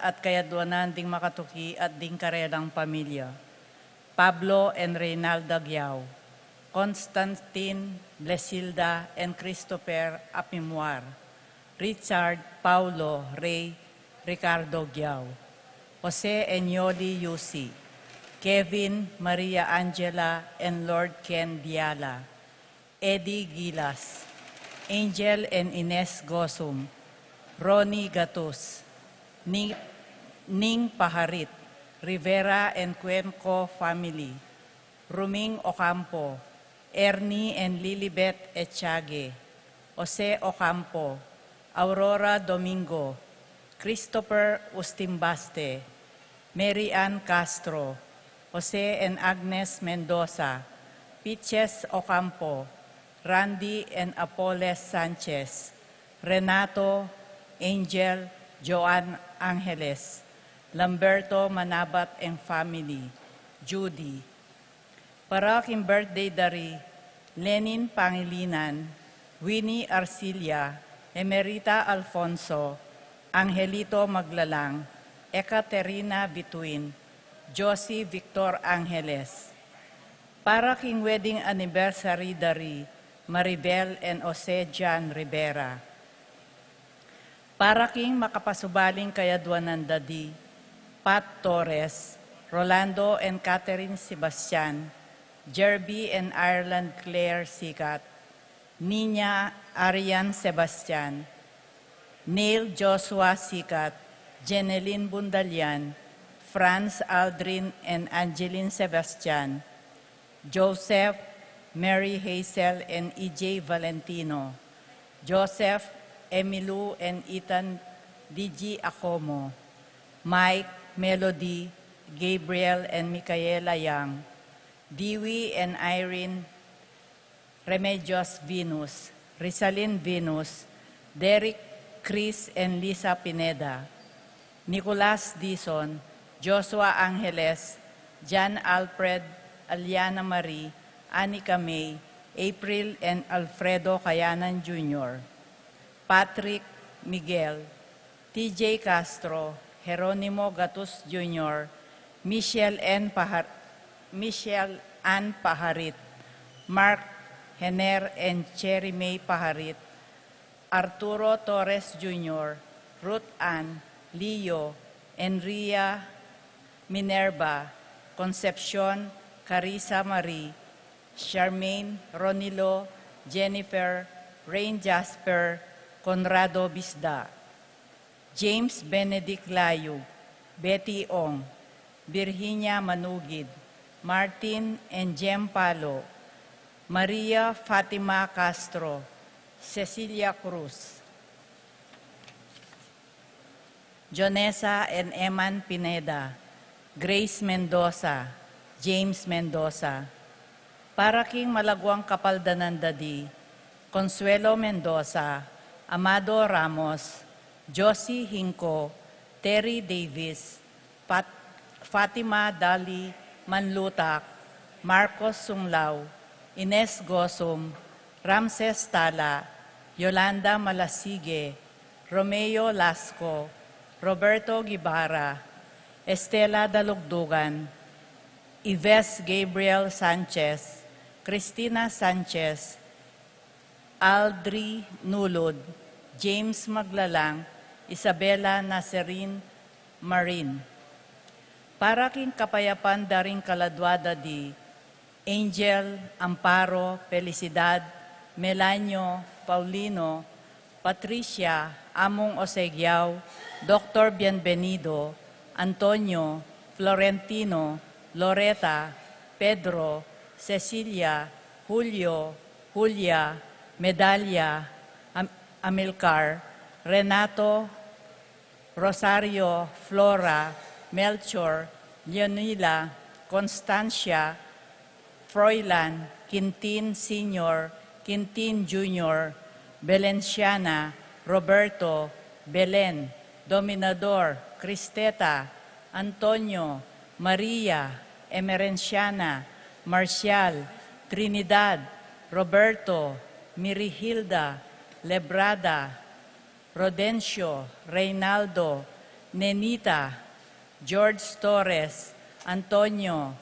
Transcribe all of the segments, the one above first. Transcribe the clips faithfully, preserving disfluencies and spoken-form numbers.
at kayadwanan ding makatuki at ding karelang pamilya. Pablo and Reynalda Giao, Constantine, Blesilda and Christopher Apimwar, Richard, Paulo, Ray, Ricardo Giao, Jose and Yoli Yusi, Kevin, Maria Angela and Lord Ken Diala, Eddie Gilas, Angel and Ines Gosum, Ronnie Gatus, Ni-, Ning Paharit, Rivera and Cuenco family, Ruming Ocampo, Ernie and Lilibet Echage, Jose Ocampo, Aurora Domingo, Christopher Ustimbaste, Mary Ann Castro, Jose and Agnes Mendoza, Piches Ocampo, Randy and Apoles Sanchez, Renato, Angel, Joan Angeles, Lamberto Manabat and family, Judy. Para king birthday da ri Lenin Pangilinan, Winnie Arcilla, Emerita Alfonso, Angelito Maglalang, Ekaterina Bituin, Josie Victor Angeles. Para king wedding anniversary da ri Maribel and Jose John Rivera. Para king makapasubaling kayadwanan da di Pat Torres, Rolando and Catherine Sebastian, Jerby and Ireland Claire Sikat, Nina Arian Sebastian, Neil Joshua Sikat, Jeneline Bundalian, Franz Aldrin and Angeline Sebastian, Joseph, Mary Hazel and E J Valentino, Joseph, Emilu and Ethan D G Acomo, Mike, Melody, Gabriel and Micaela Yang, Dewey and Irene Remedios Venus, Rizalin Venus, Derek, Chris and Lisa Pineda, Nicolas Dizon, Joshua Angeles, John Alfred, Aliana Marie, Anika May, April and Alfredo Kayanan Junior, Patrick, Miguel, T J Castro, Jeronimo Gatus Junior, Michelle N. Pahar-, Michelle Ann Paharit, Mark Hener and Cherry May Paharit, Arturo Torres Junior, Ruth Ann, Leo, Enria, Minerva, Concepcion, Carissa Marie, Charmaine, Ronilo, Jennifer, Rain Jasper, Conrado Bisda, James Benedict Layug, Betty Ong, Virginia Manugid, Martin and Jem Palo, Maria Fatima Castro, Cecilia Cruz, Jonesa and Eman Pineda, Grace Mendoza, James Mendoza. Para king malaguang kapaldanan da di Consuelo Mendoza, Amado Ramos, Josie Hinco, Terry Davis, Fat-, Fatima Dali Manlutak, Marcos Sunglaw, Ines Gosum, Ramses Tala, Yolanda Malasige, Romeo Lasco, Roberto Guevara, Estela Dalugdugan, Ives Gabriel Sanchez, Cristina Sanchez, Aldri Nulud, James Maglalang, Isabela Nazarin Marin. Para king kapayapan da ring kaladua da di Angel, Amparo, Felicidad, Melanio, Paulino, Patricia, Among Osegiao, Doktor Bienvenido, Antonio, Florentino, Loreta, Pedro, Cecilia, Julio, Julia, Medalia, Am-, Amilcar, Renato, Rosario, Flora, Melchor, Leonila, Constancia, Froilan, Quintin Senior, Quintin Junior, Belenciana, Roberto, Belen, Dominador, Cristeta, Antonio, Maria, Emerenciana, Marcial, Trinidad, Roberto, Mirihilda, Lebrada, Rodencio, Reynaldo, Nenita, George Torres, Antonio,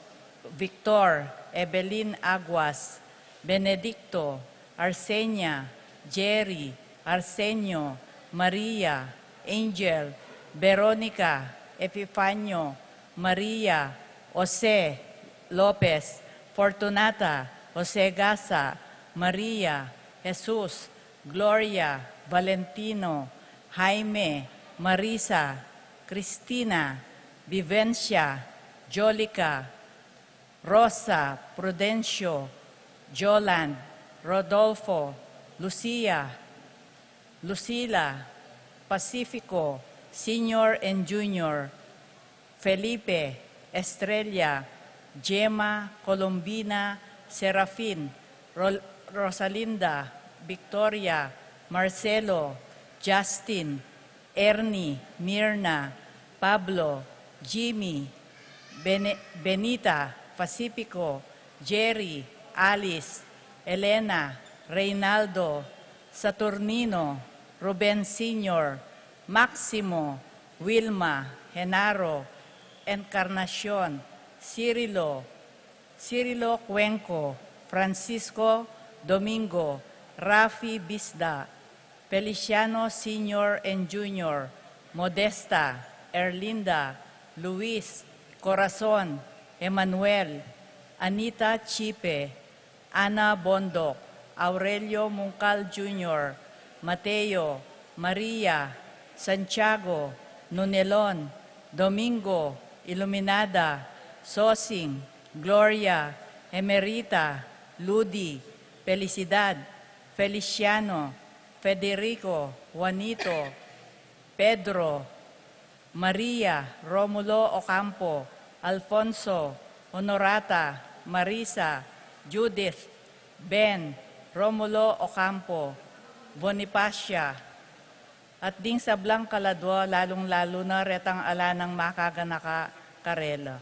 Victor, Evelyn Aguas, Benedicto, Arsenia, Jerry, Arsenio, Maria, Angel, Veronica, Epifanio, Maria, Jose Lopez, Fortunata, Jose Gasa, Maria, Jesus, Gloria, Valentino, Jaime, Marisa, Cristina, Vivencia, Jolica, Rosa, Prudencio, Joland, Rodolfo, Lucia, Lucila, Pacifico, Senior and Junior, Felipe, Estrella, Gemma, Colombina, Serafin, Rol-, Rosalinda, Victoria, Marcelo, Justin, Ernie, Mirna, Pablo, Jimmy, Bene-, Benita, Pacifico, Jerry, Alice, Elena, Reynaldo, Saturnino, Ruben Senior, Maximo, Wilma, Genaro, Encarnacion, Cirilo, Cirilo Cuenco, Francisco, Domingo, Rafi Bisda, Feliciano Senior and Junior, Modesta, Erlinda, Luis, Corazon, Emmanuel, Anita Chipe, Ana Bondoc, Aurelio Muncal Junior, Mateo, Maria, Santiago, Nunelon, Domingo, Iluminada, Sosing, Gloria, Emerita, Ludi, Felicidad, Feliciano, Federico, Juanito, Pedro, Maria, Romulo Ocampo, Alfonso, Honorata, Marisa, Judith, Ben, Romulo Ocampo, Bonifacia, at ding sablang kaladua, lalung-lalu na retang ala nang makaganaka karela.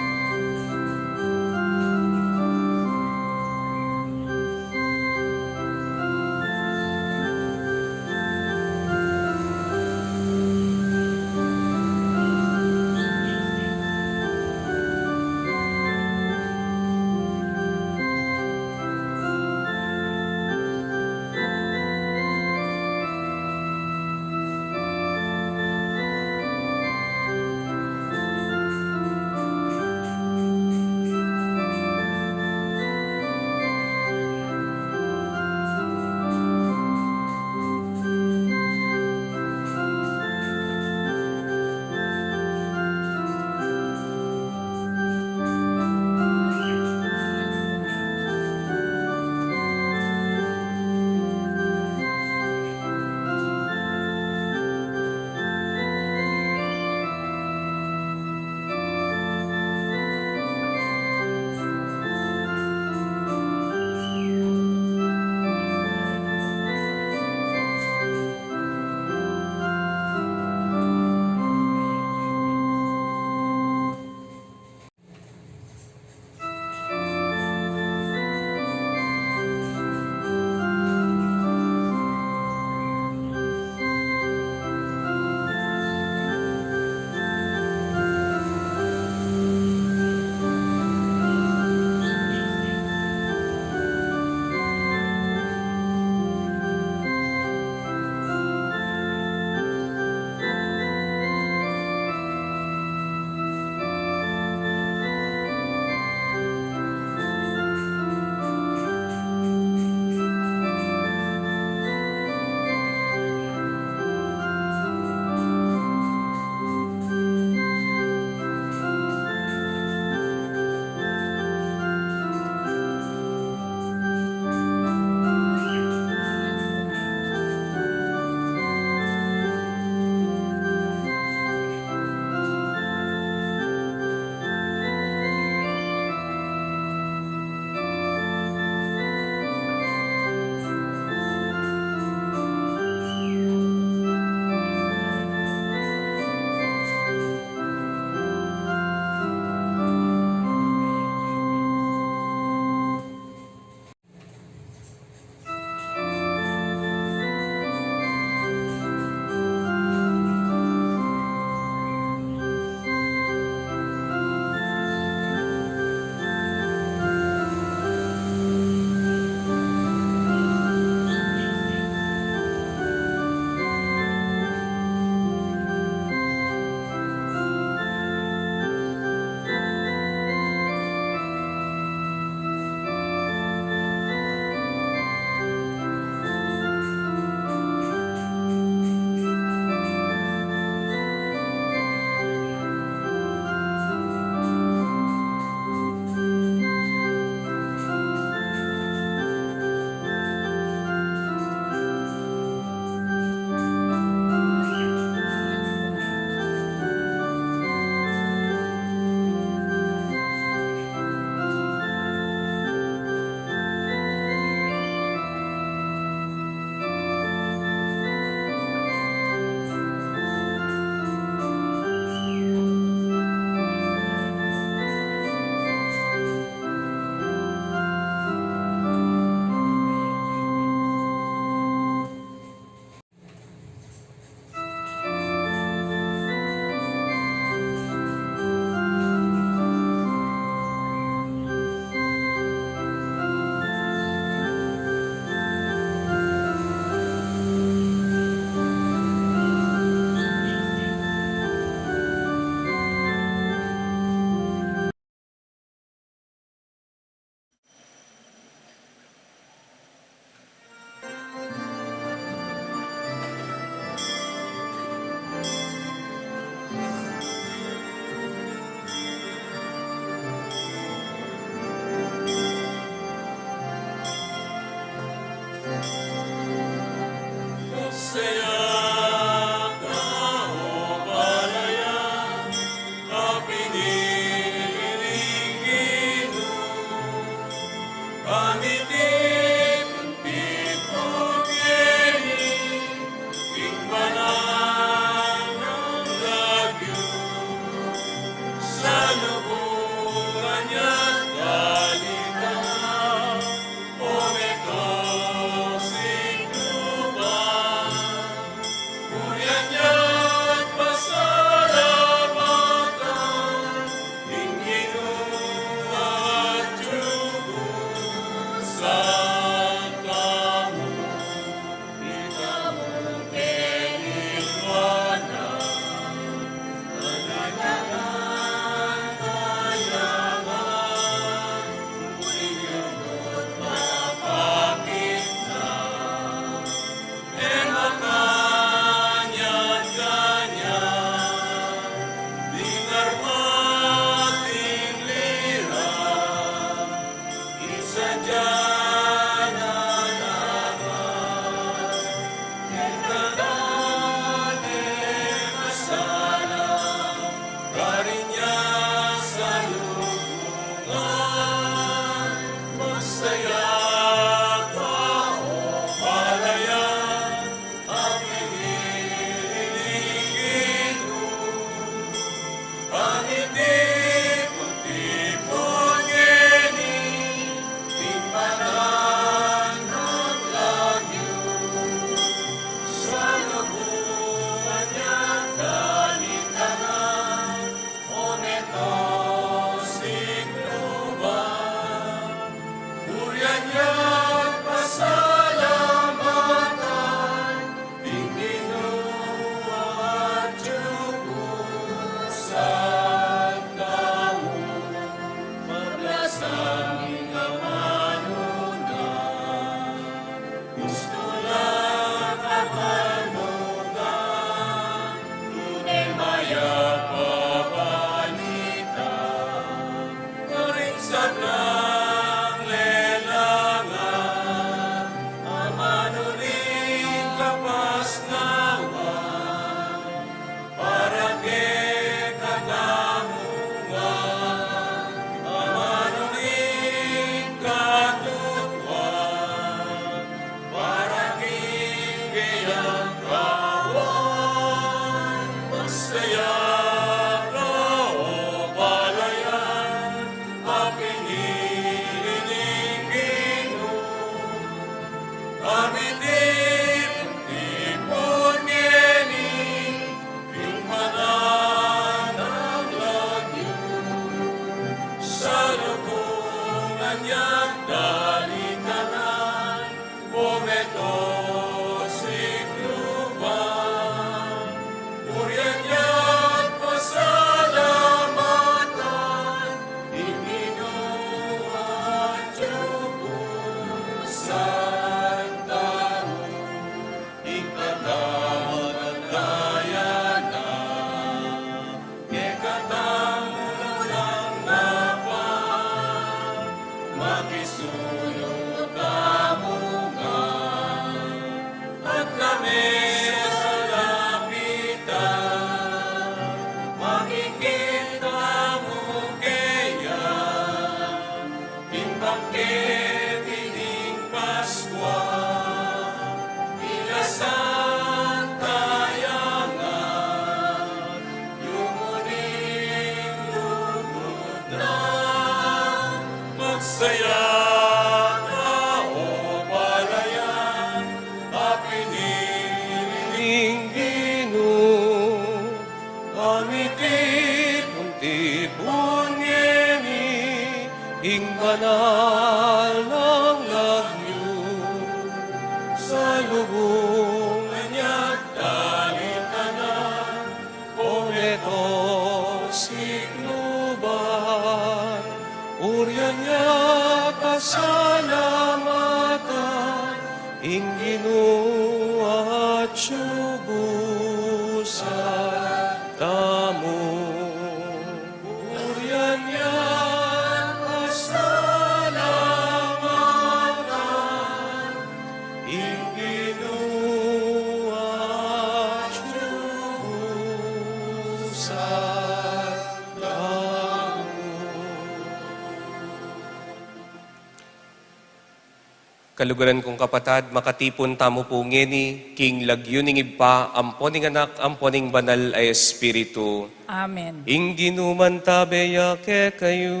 Kaluguran kung kapatad, makatipun tamu pu ngeni king lagyu ning Ibpa, ampo ning Anak, ampo ning Banal a Espiritu. Amen. Ing Ginu mantabe ya kekayu.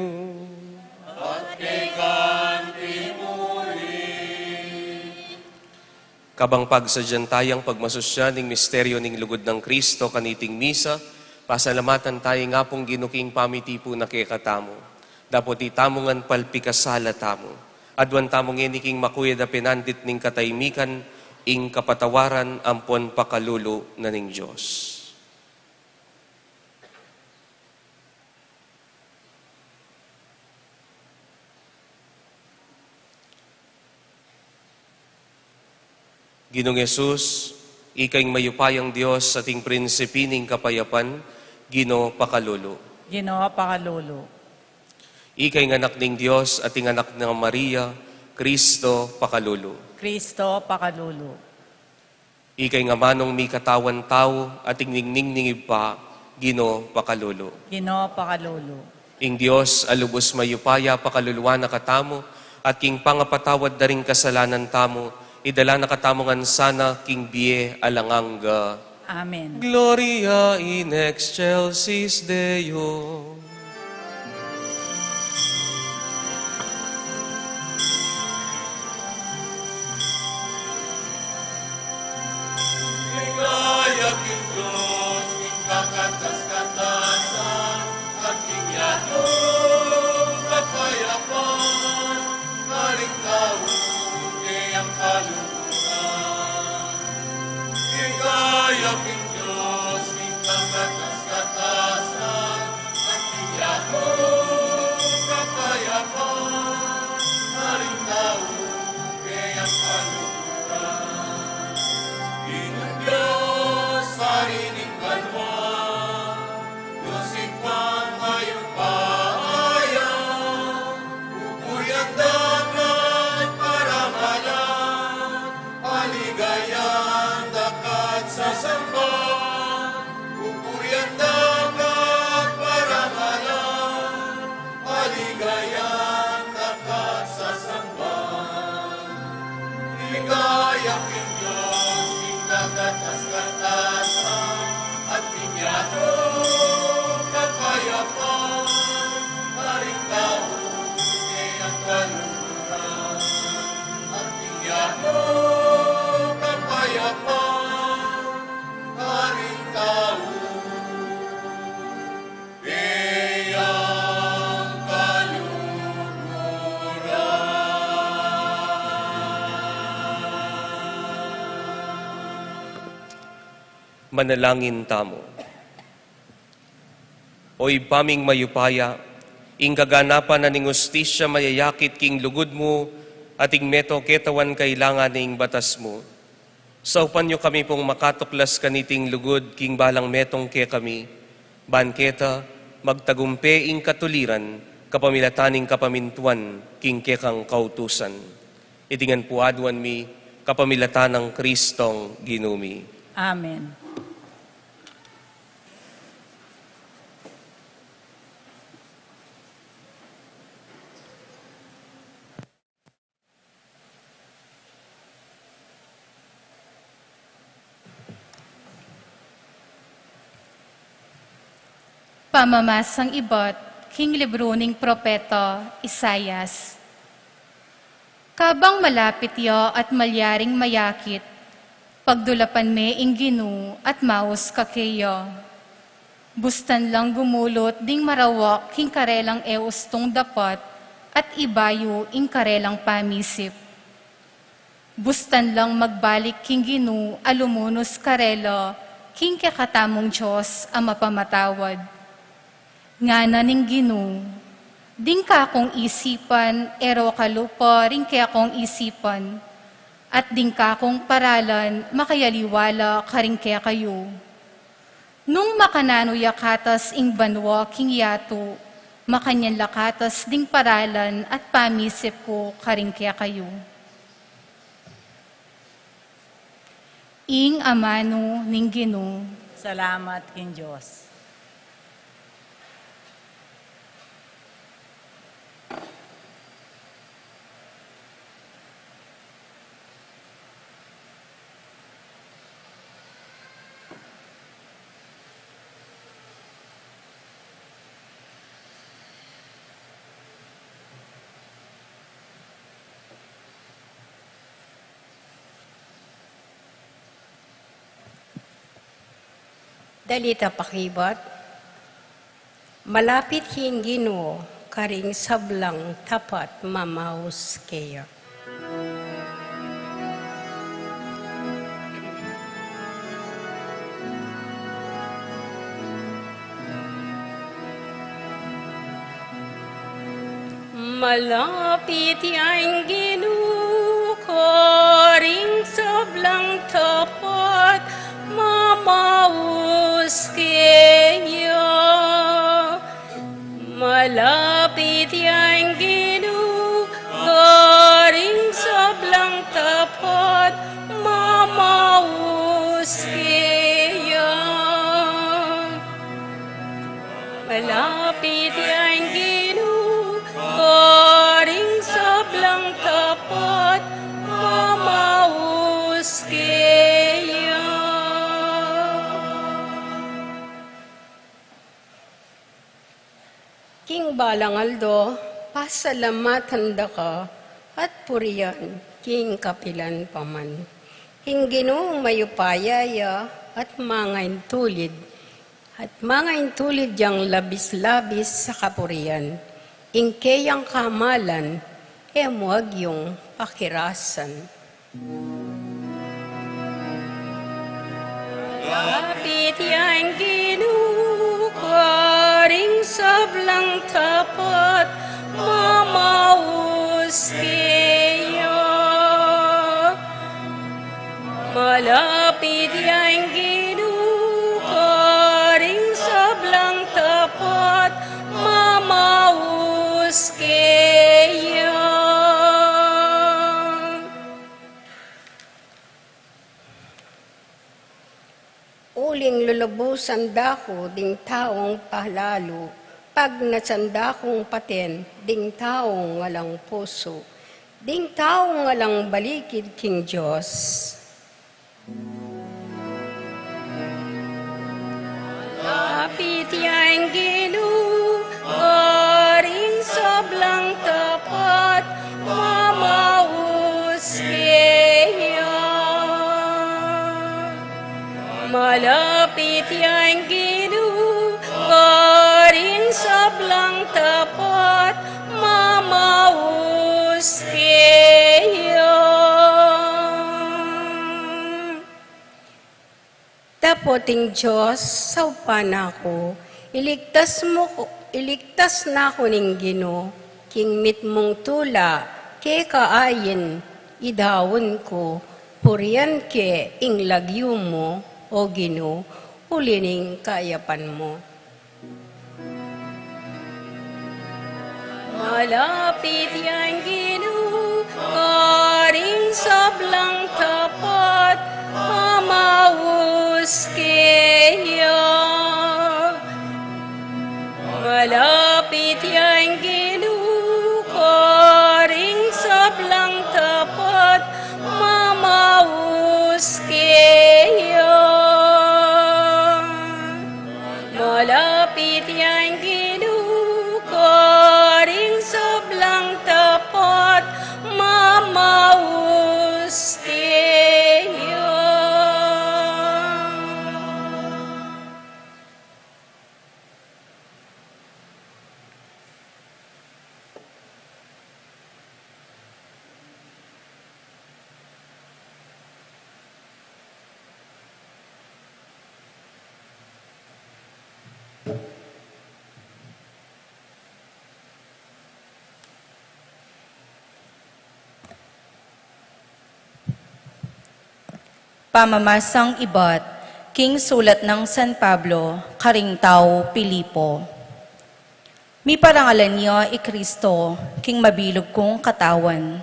At keka mu rin. Kabang pagsadyan tayang pagmasusyan ning misteryo ning lugud nang Kristo kaniting misa, pasalamatan taya ing Apung Ginu king pamitipu na kekatamu. Dapot itamu ngan palpikasala tamu. Aduan tamu ngeni king makuyad a pinandit ning katahimikan, ing kapatawaran ampon pakalulu na ning Dios. Ginung Jesus, ika ing mayupayang Dios at ing prinsipi ning kapayapan, Ginu pakalulu. Ginu pakalulu. Ika ing anak ning Dios at ing anak nang Maria, Kristo pakalulu. Kristo pakalulu. Ika ing amanung mikatawan tau at ing ningning ning Ibpa, Ginu pakalulu. Ginu pakalulu. Ing Dios a lubus mayupaya pakaluluan na katamu, at king pangapatawad da ring kasalanan tamu, idala na katamu ngan sana king bie alang angga. Amen. Gloria in excelsis Deo. Ligaya king Dios king kakatas-katasan, at king yatu kapayapan, karing tau kayang kaluguran. Ligaya king Dios king kakatas-katasan, at king yatu kapayapan, karing tau kayang kaluguran. Ing Dios, Ari ning banua, Dios Ibpang mayupaya, pupurian da ka at paramalan, paligayan da ka at sasamban, pupurian da ka at paramalan, paligayan da ka at sasamban. Ligaya king Dios king kakatas-katasan, at king yatu kapayapan, karing tau kayang kaluguran. At king yatu kapayapan, karing tau kayang kaluguran. Manalangin tamu. O Ibpa ming mayupaya, ing kaganapan na ning hustisya mayayakit king lugud mu, at ing meto ketawan kailangan ning batas mu. Saupan yu kami pung makatuklas kaniting lugud king balang metung kekami, ban keta magtagumpe ing katuliran kapamilatan ning kapamintuan king kekang kautusan. Iti ngan pu aduan mi kapamilatan nang Kristong Ginu mi. Amen. Pamamasang ibat king libru ning propeta Isaias. Kabang malapit ya at malyaring mayakit, pagdulapan me ing Ginu at maus kekeya. Bustan lang gumulut ding marawak king karelang e ustung dapat at ibayu ing karelang pamisip. Bustan lang magbalik king Ginu a lumunus karela king kekatamung Dios a mapamatawad. Ngana ning Ginu, ding kakung isipan e rokalupa ring kekong isipan, at ding kakung paralan makayaliwa la karing kekayu. Nung makananu ya katas ing banua king yatu, makanyan la katas ding paralan at pamisip ku karing kekayu. Ing amanu ning Ginu. Salamat king Dios. Dalit a pakibat. Malapit ing Ginu karing sablang tapat mamaus keya. Malapit yang Ginu karing sablang tapat mamaus keya. Malapit yang Ginu karing Alang aldo, pasalamatan da ka at purian king kapilan pa man. Ing Ginu mayupaya ya at mangaintulid, at mangaintulid yang labis-labis a kapurian. Ing keyang kamalan e mu agyung pakirasan. Malapit yang Ginu karing sablang tapat mamaus keya. Malapit yang Ginu karing sablang tapat mamaus keya. Uling lulubusan da ku ding taung palalu, pagnasan da kung paten ding taung alang pusu, ding taung alang balikid king Dios. Malapit yang Ginu karing sablang tapat mamaus keya. Malapit yang Ginu karing sablang tapat mamaus keya. Dapot ing Dios saupan na ku, iligtas mu ku, iligtas na ku ning Ginu, king mitmung tula keka ain idaun ku, purian ke ing lagyu mu, O Ginu, uli ning kayapan mu. Malapit yang Ginu karing sablang tapat mamaus keya. Malapit yang Ginu karing sablang tapat mamaus keya. Malapit yang Ginu karing sablang tapat mamaus keya. Pamamasang ibat king sulat nang San Pablo karing taga Filipo. Miparangalan ya i Kristo king mabilug kung katawan,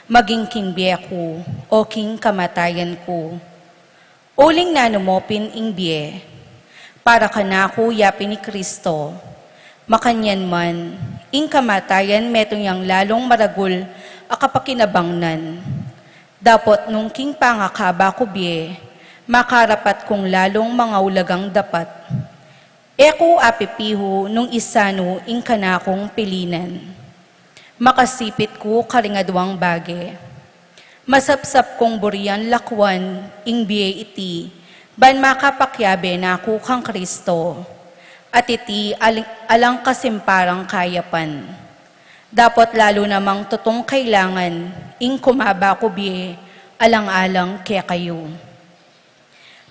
maging king bie ku o king kamatayan ku. Uling nanu mu pin ing bie, para kanaku ya pin i Kristo. Makanyan man, ing kamatayan metung yang lalung maragul a kapakinabangnan. Dapot nung king pangakaba ku bie, makarapat kung lalung mangaulagang dapat. E ku apipihu nung isanu ing kanakung pilinan. Makasipit ku karing aduang bage. Masapsap kung burian lakuan ing bie iti, ban makapakiabe na ku kang Kristo. At iti aling-, alang kasimparang kayapan. Dapot lalu namang tutung kailangan ing kumaba ku bie alang-alang kekayu.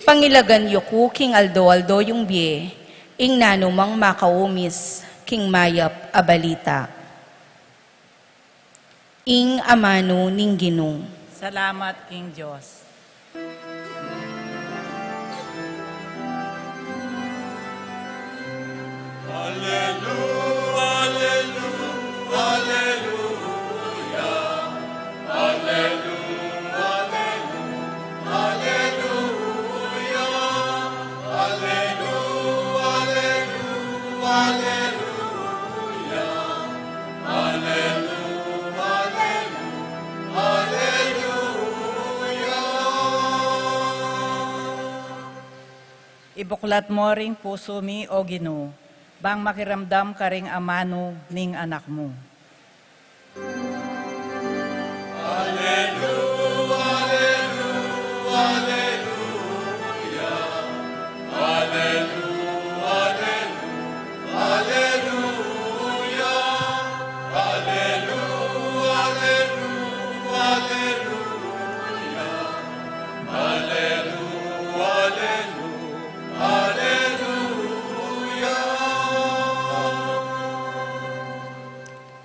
Pangilagan yu ku king aldo-aldo yung bie, ing nanumang makaumis king mayap a balita. Ing amanu ning Ginu. Salamat king Dios. Alleluia, alleluia, alleluia. Alleluia, alleluia, alleluia, alleluia, alleluia, alleluia, alleluia. Ibuklat mo ring pusu mi, O Ginu, Bang makiramdam karing amanu ning anak mu.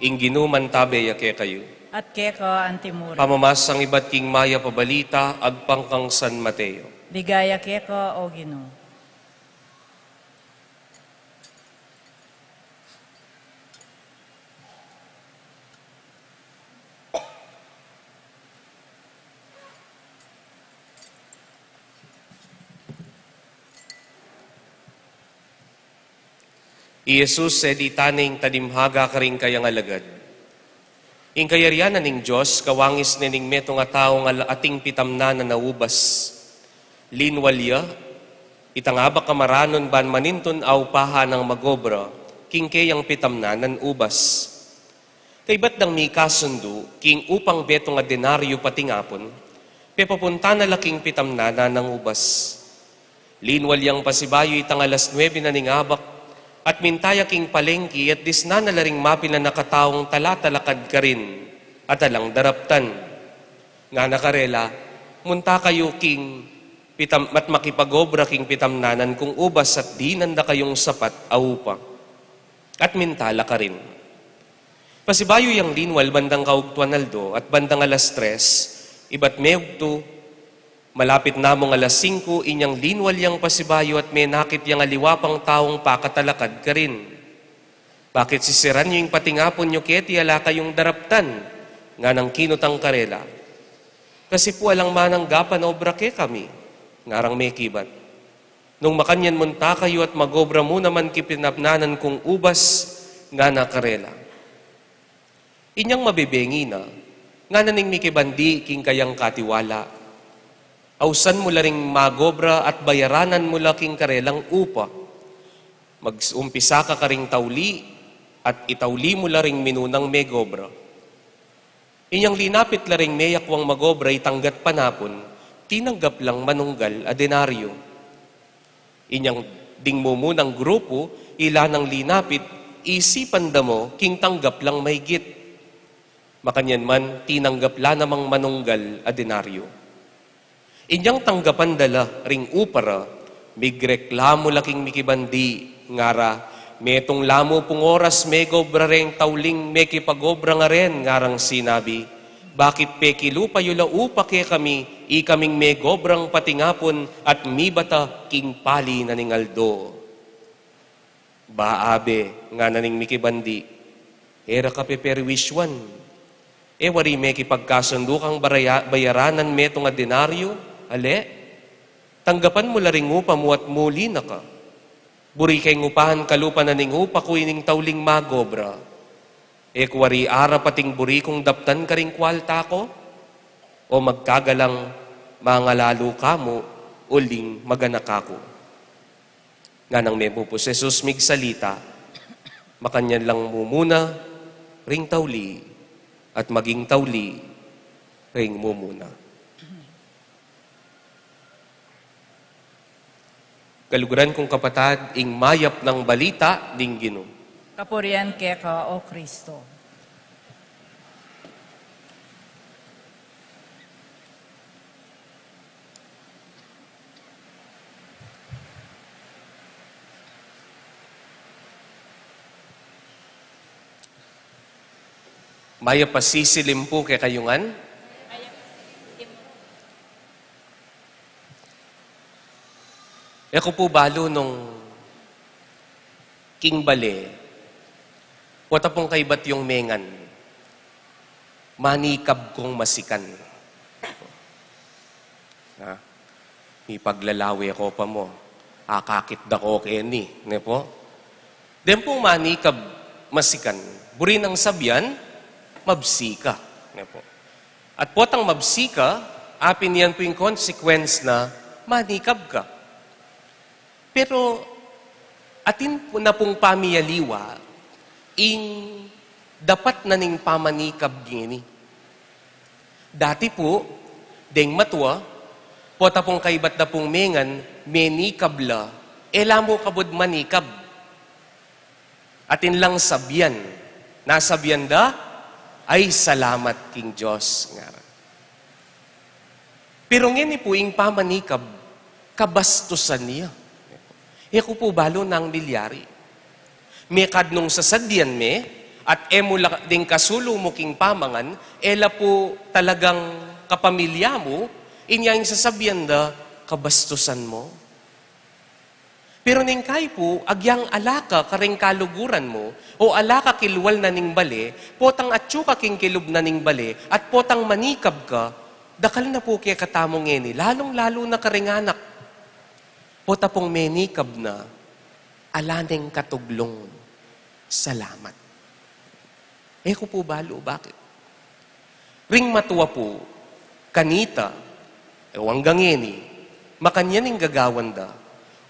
Ing Ginu mantabe ya kekayu. At keka antimurin. Pamamasang ibat king mayap a balita agpang kang San Mateo. Ligaya keka, O Ginu. I Jesus e ditan ing talimhaga karing kayang alagad. Ing kayarian na ning Dios kawangis ne ning metung a taung al-, ating pitamnanan a ubas. Linwal ya itang abak a maranun ban manintun aupahan nang magobra king keyang pitamnanan ubas. Kaybat dang mikasundu king upang betung a denaryo patingapun, pepapunta na la king pitamnanan nang ubas. Linwal yang pasibayu itang alas nuebe na ning abak, at minta ya king palengki at disnan na la ring mapilan a kataung talatalakad karin at alang daraptan. Ngana karela, "Munta kayu king pitam-, at makipagobra king pitamnanan kung ubas at dinan da kayung sapat a upa." At minta la karin. Pasibayu yang linwal bandang kaugtuan aldo at bandang alas tres, ibat meyugtu, malapit na mung alas singku, inyang linwal yang pasibayu at menakit yang aliwa pang taung pakatalakad karin. "Bakit sisiran yu ing patingapun yu keti, ala kayung daraptan?" nganang kinutang karela. "Kasi pu alang mananggapan obra kekami," ngarang mekibat. "Nung makanyan munta kayu at magobra mu naman king pitamnanan kung ubas," ngana karela. Inyang mabebengi na, ngana ning mikibandi king kayang katiwala, "Ausan mu la ring magobra at bayaranan mu la king karelang upa. Mag-umpisa ka karing tauli at itauli mu la ring minunang megobra." Inyang linapit la ring meyakwang magobra itang gatpanapun, tinanggap lang manunggal a denaryo. Inyang ding mumunang grupu, ila nang linapit, isipan da mu king tanggap lang maygit. Makanyan man, tinanggap la namang manunggal a denaryo. Inyang tanggapan da la ring upa ra, migreklamu la king mikibandi, ngara, "Metung la mu pung oras megobra reng tauling mekipagobra ngaren," ngarang sinabi, "bakit pekilupa yu la upa kekami, ikaming megobrang patingapun at mibata king pali na ning aldo?" "Ba abe," ngana ning mikibandi, "e ra ka peperwisyuan. E wari mekipagkasundu kang baraya-, bayaranan metung a denaryo, ale? Tanggapan mu la ring upa mu at muli na ka. Buri keng upahan kalupa na ning upa ku ining tauling magobra. E ku wari arap ating buri kung daptan karing kwalta ku? O magkagalang mangalalu ka mu uling maganaka ku?" Nganang mepupus Jesus migsalita, "Makanyan lang mumuna ring tauli, at maging tauli ring mumuna." Kaluguran kung kapatad, ing mayap nang balita ning Ginu. Kapurian keka, O Kristo. Mayap a sisilim pu kekayu ngan. E ku pu balu nung king bale, pota pung kaybat yung mengan, manikab kung masikan. Ha? Mipaglalawe ko pa mu. Akakit da ko keni, ne pu? Deng pung manikab masikan, buri nang sabian, mabsi ka, ne pu? At potang mabsi ka, apin yan pu ing consequence na manikab ka. Pero, Atin pu na pung pamiyaliwa ing dapat na ning pamanikab ngeni. Dati pu, deng matua, pota pung kaybat da pung mengan, menikab la, e la mu kabud manikab. Atin lang sabian, nasabian da, "Ay, salamat king Dios," ngara. Pero ngeni pu ing pamanikab, kabastusan ya. E ku pu balu nang milyari. Mekad nung sasadyan me, at e mu la ding kasulu mu king pamangan, e la pu talagang kapamilya mu, inya ing sasabian da, "Kabastusan mu." Pero neng kayi pu, agyang ala ka kareng kaluguran mu, o ala ka kilwal na ning bale, potang atyu ka king kilub na ning bale, at potang manikab ka, dakal na pu kekatamu ngeni, lalung-lalu na kareng anak. Pota pung menikab na, ala neng katuglung salamat. E ku pu balu, bakit? Ring matua pu, kanita, e, hanggang ngeni, makanyan ing gagawan da,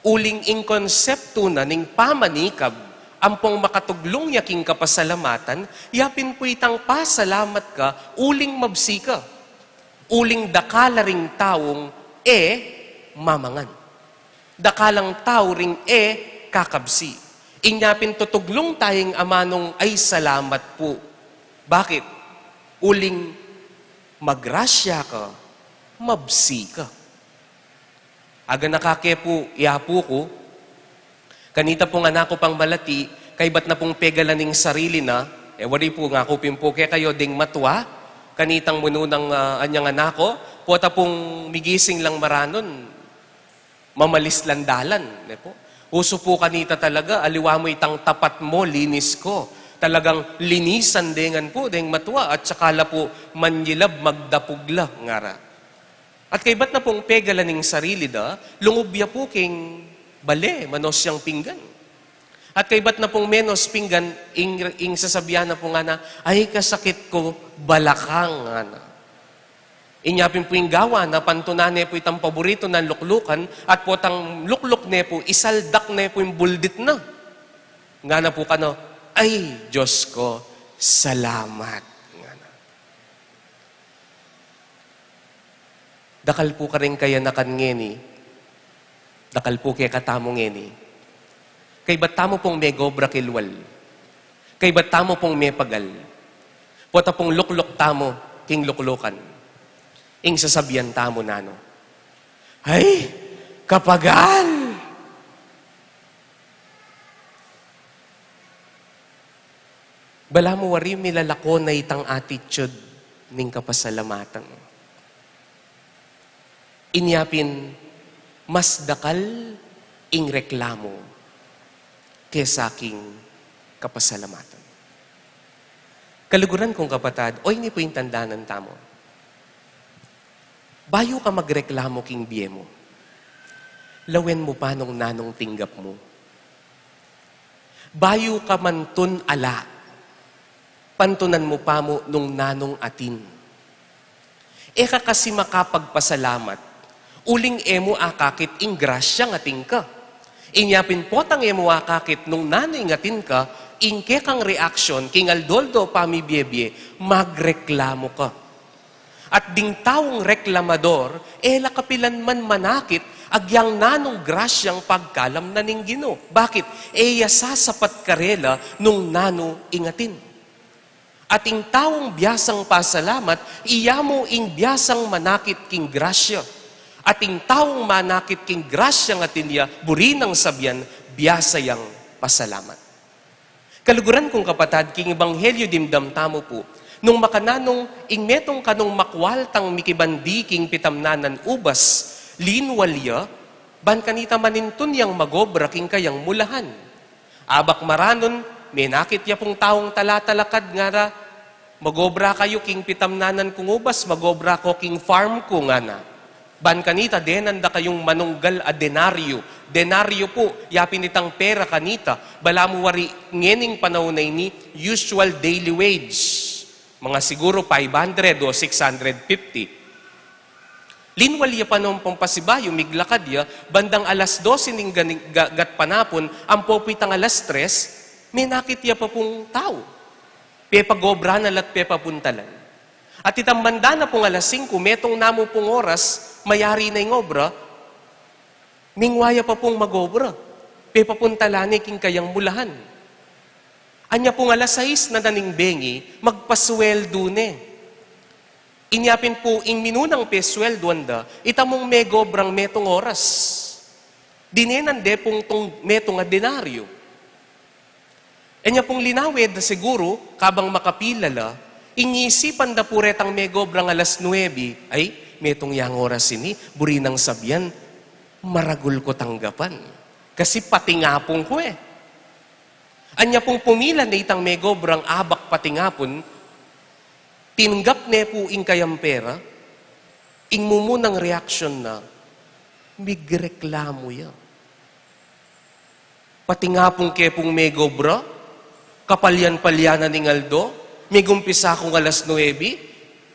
uling ing konseptu na ning pamanikab, ampong makatuglung ya king kapasalamatan, ya pin pu itang pasalamat ka, uling mabsi ka, uling dakal la ring taung e mamangan. Dakal lang tau ring e kakabsi. Inya pin tutuglung taya ing amanung, "Ay, salamat pu." Bakit? Uling magrasya ka, mabsi ka. Aganaka ke pu, i apu ku, kanita pung anak ku pang malati, kaybat na pung pegalan ing sarili na, e wari pu, ngaku pin pu kekayu ding matua, kanitang munu nang, ah, anyang anak ku, pota pung migising lang maranun, mamalis lang dalan, ne pu. Usu pu kanita talaga, aliwa mu itang tapat mu, linis ku. Talagang linisan de ngan pu deng matua, at saka la pu manyilab, magdapug la, ngara. At kaybat na pung pegalan ing sarili da, lungub ya pu king bale, manos yang pinggan. At kaybat na pung menos pinggan, ing, ing sasabian na pu ngana, "Ay, kasakit ku balakang," ngana. Inya pin pu ing gawan na, pantunan ne pu itang paboritu nang luklukan, at potang lukluk ne pu, isaldak ne pu ing buldit na. Ngana pu kanu, "Ay, Dios ku, salamat," ngana. Dakal pu kareng kayanakan ngeni, dakal pu kekatamu ngeni. Kaybat tamu pung megobra kilwal. Kaybat tamu pung mepagal. Pota pung lukluk tamu king luklukan. Ing sasabian tamu nanu, "Ay, kapagal!" Balamu wari milalako na itang attitude ning kapasalamatan. Inya pin mas dakal ing reklamu kesa king kapasalamatan. Kaluguran kung kapatad, o ini pu ing tandanan tamu. Bayu ka magreklamu king bie mu, lawen mu pa nung nanung tinggap mu. Bayu ka mantun ala, pantunan mu pa mu nung nanung atin. E ka kasi makapagpasalamat, uling e mu akakit ing grasyang atin ka. Inya pin potang e mu akakit nung nanu ing atin ka, ing kekang reaksyon king aldo-aldo pamibie-bie, magreklamu ka. At ding taung reklamador, e la kapilan man manakit agyang nanung grasyang pagkalam na ning Ginu. Bakit? E ya sasapat karela nung nanu ing atin. At ing taung biasang pasalamat, iya mu ing biasang manakit king grasya. At ing taung manakit king grasyang atin ya, buri nang sabian, biasa yang pasalamat. Kaluguran kung kapatad, king Ebanghelyo dimdam tamu pu, nung makananu ing metung kanung makwaltang mikibandi king pitamnanan ubas, linwal ya, ban kanita manintun yang magobra king kayang mulahan. Abak maranun, menakit ya pung taung talatalakad, ngara, "Magobra kayu king pitamnanan kung ubas, magobra ku king farm ku," ngana. Ban kanita, denan da kayung manunggal a denaryo. Denaryo pu, ya pin itang pera kanita. Balamu wari ngening panaun a ini, usual daily wage. Mga siguru five hundred o six hundred fifty. Linwal ya pa nung pasibayu, miglakad ya, bandang alas dose ning gani-, ga-, gatpanapun, ampo pu itang alas tres, menakit ya pa pung tau. Pepagobra na la't pepapuntalan. At itang banda na pung alas singku, metung na mu pung oras, mayari na ing obra, mingwa ya pa pung magobra, pepapuntalan ne king kayang mulahan. Anya pung alas sais na na ning bengi, magpasweldu ne. Inya pin pu ing minunang peswelduan da, ita mung megobrang metung oras. Dinenan de pung tung-, metung a denaryo. Anya pung linawe da siguru, kabang makapila la, ing isipan da pu retang megobrang alas nuebe, "Ay, metung yang oras ini, buri nang sabian, maragul ku tanggapan. Kasi patingapun ku e." Anya pung pumila ne itang megobrang abak patingapun, tinggap ne pu ing kayang pera, ing mumunang reaksyon na, migreklamu ya. Patingapun ke pung megobra, kapalyan-palyanan ning aldo, migumpisa kung alas nuebe,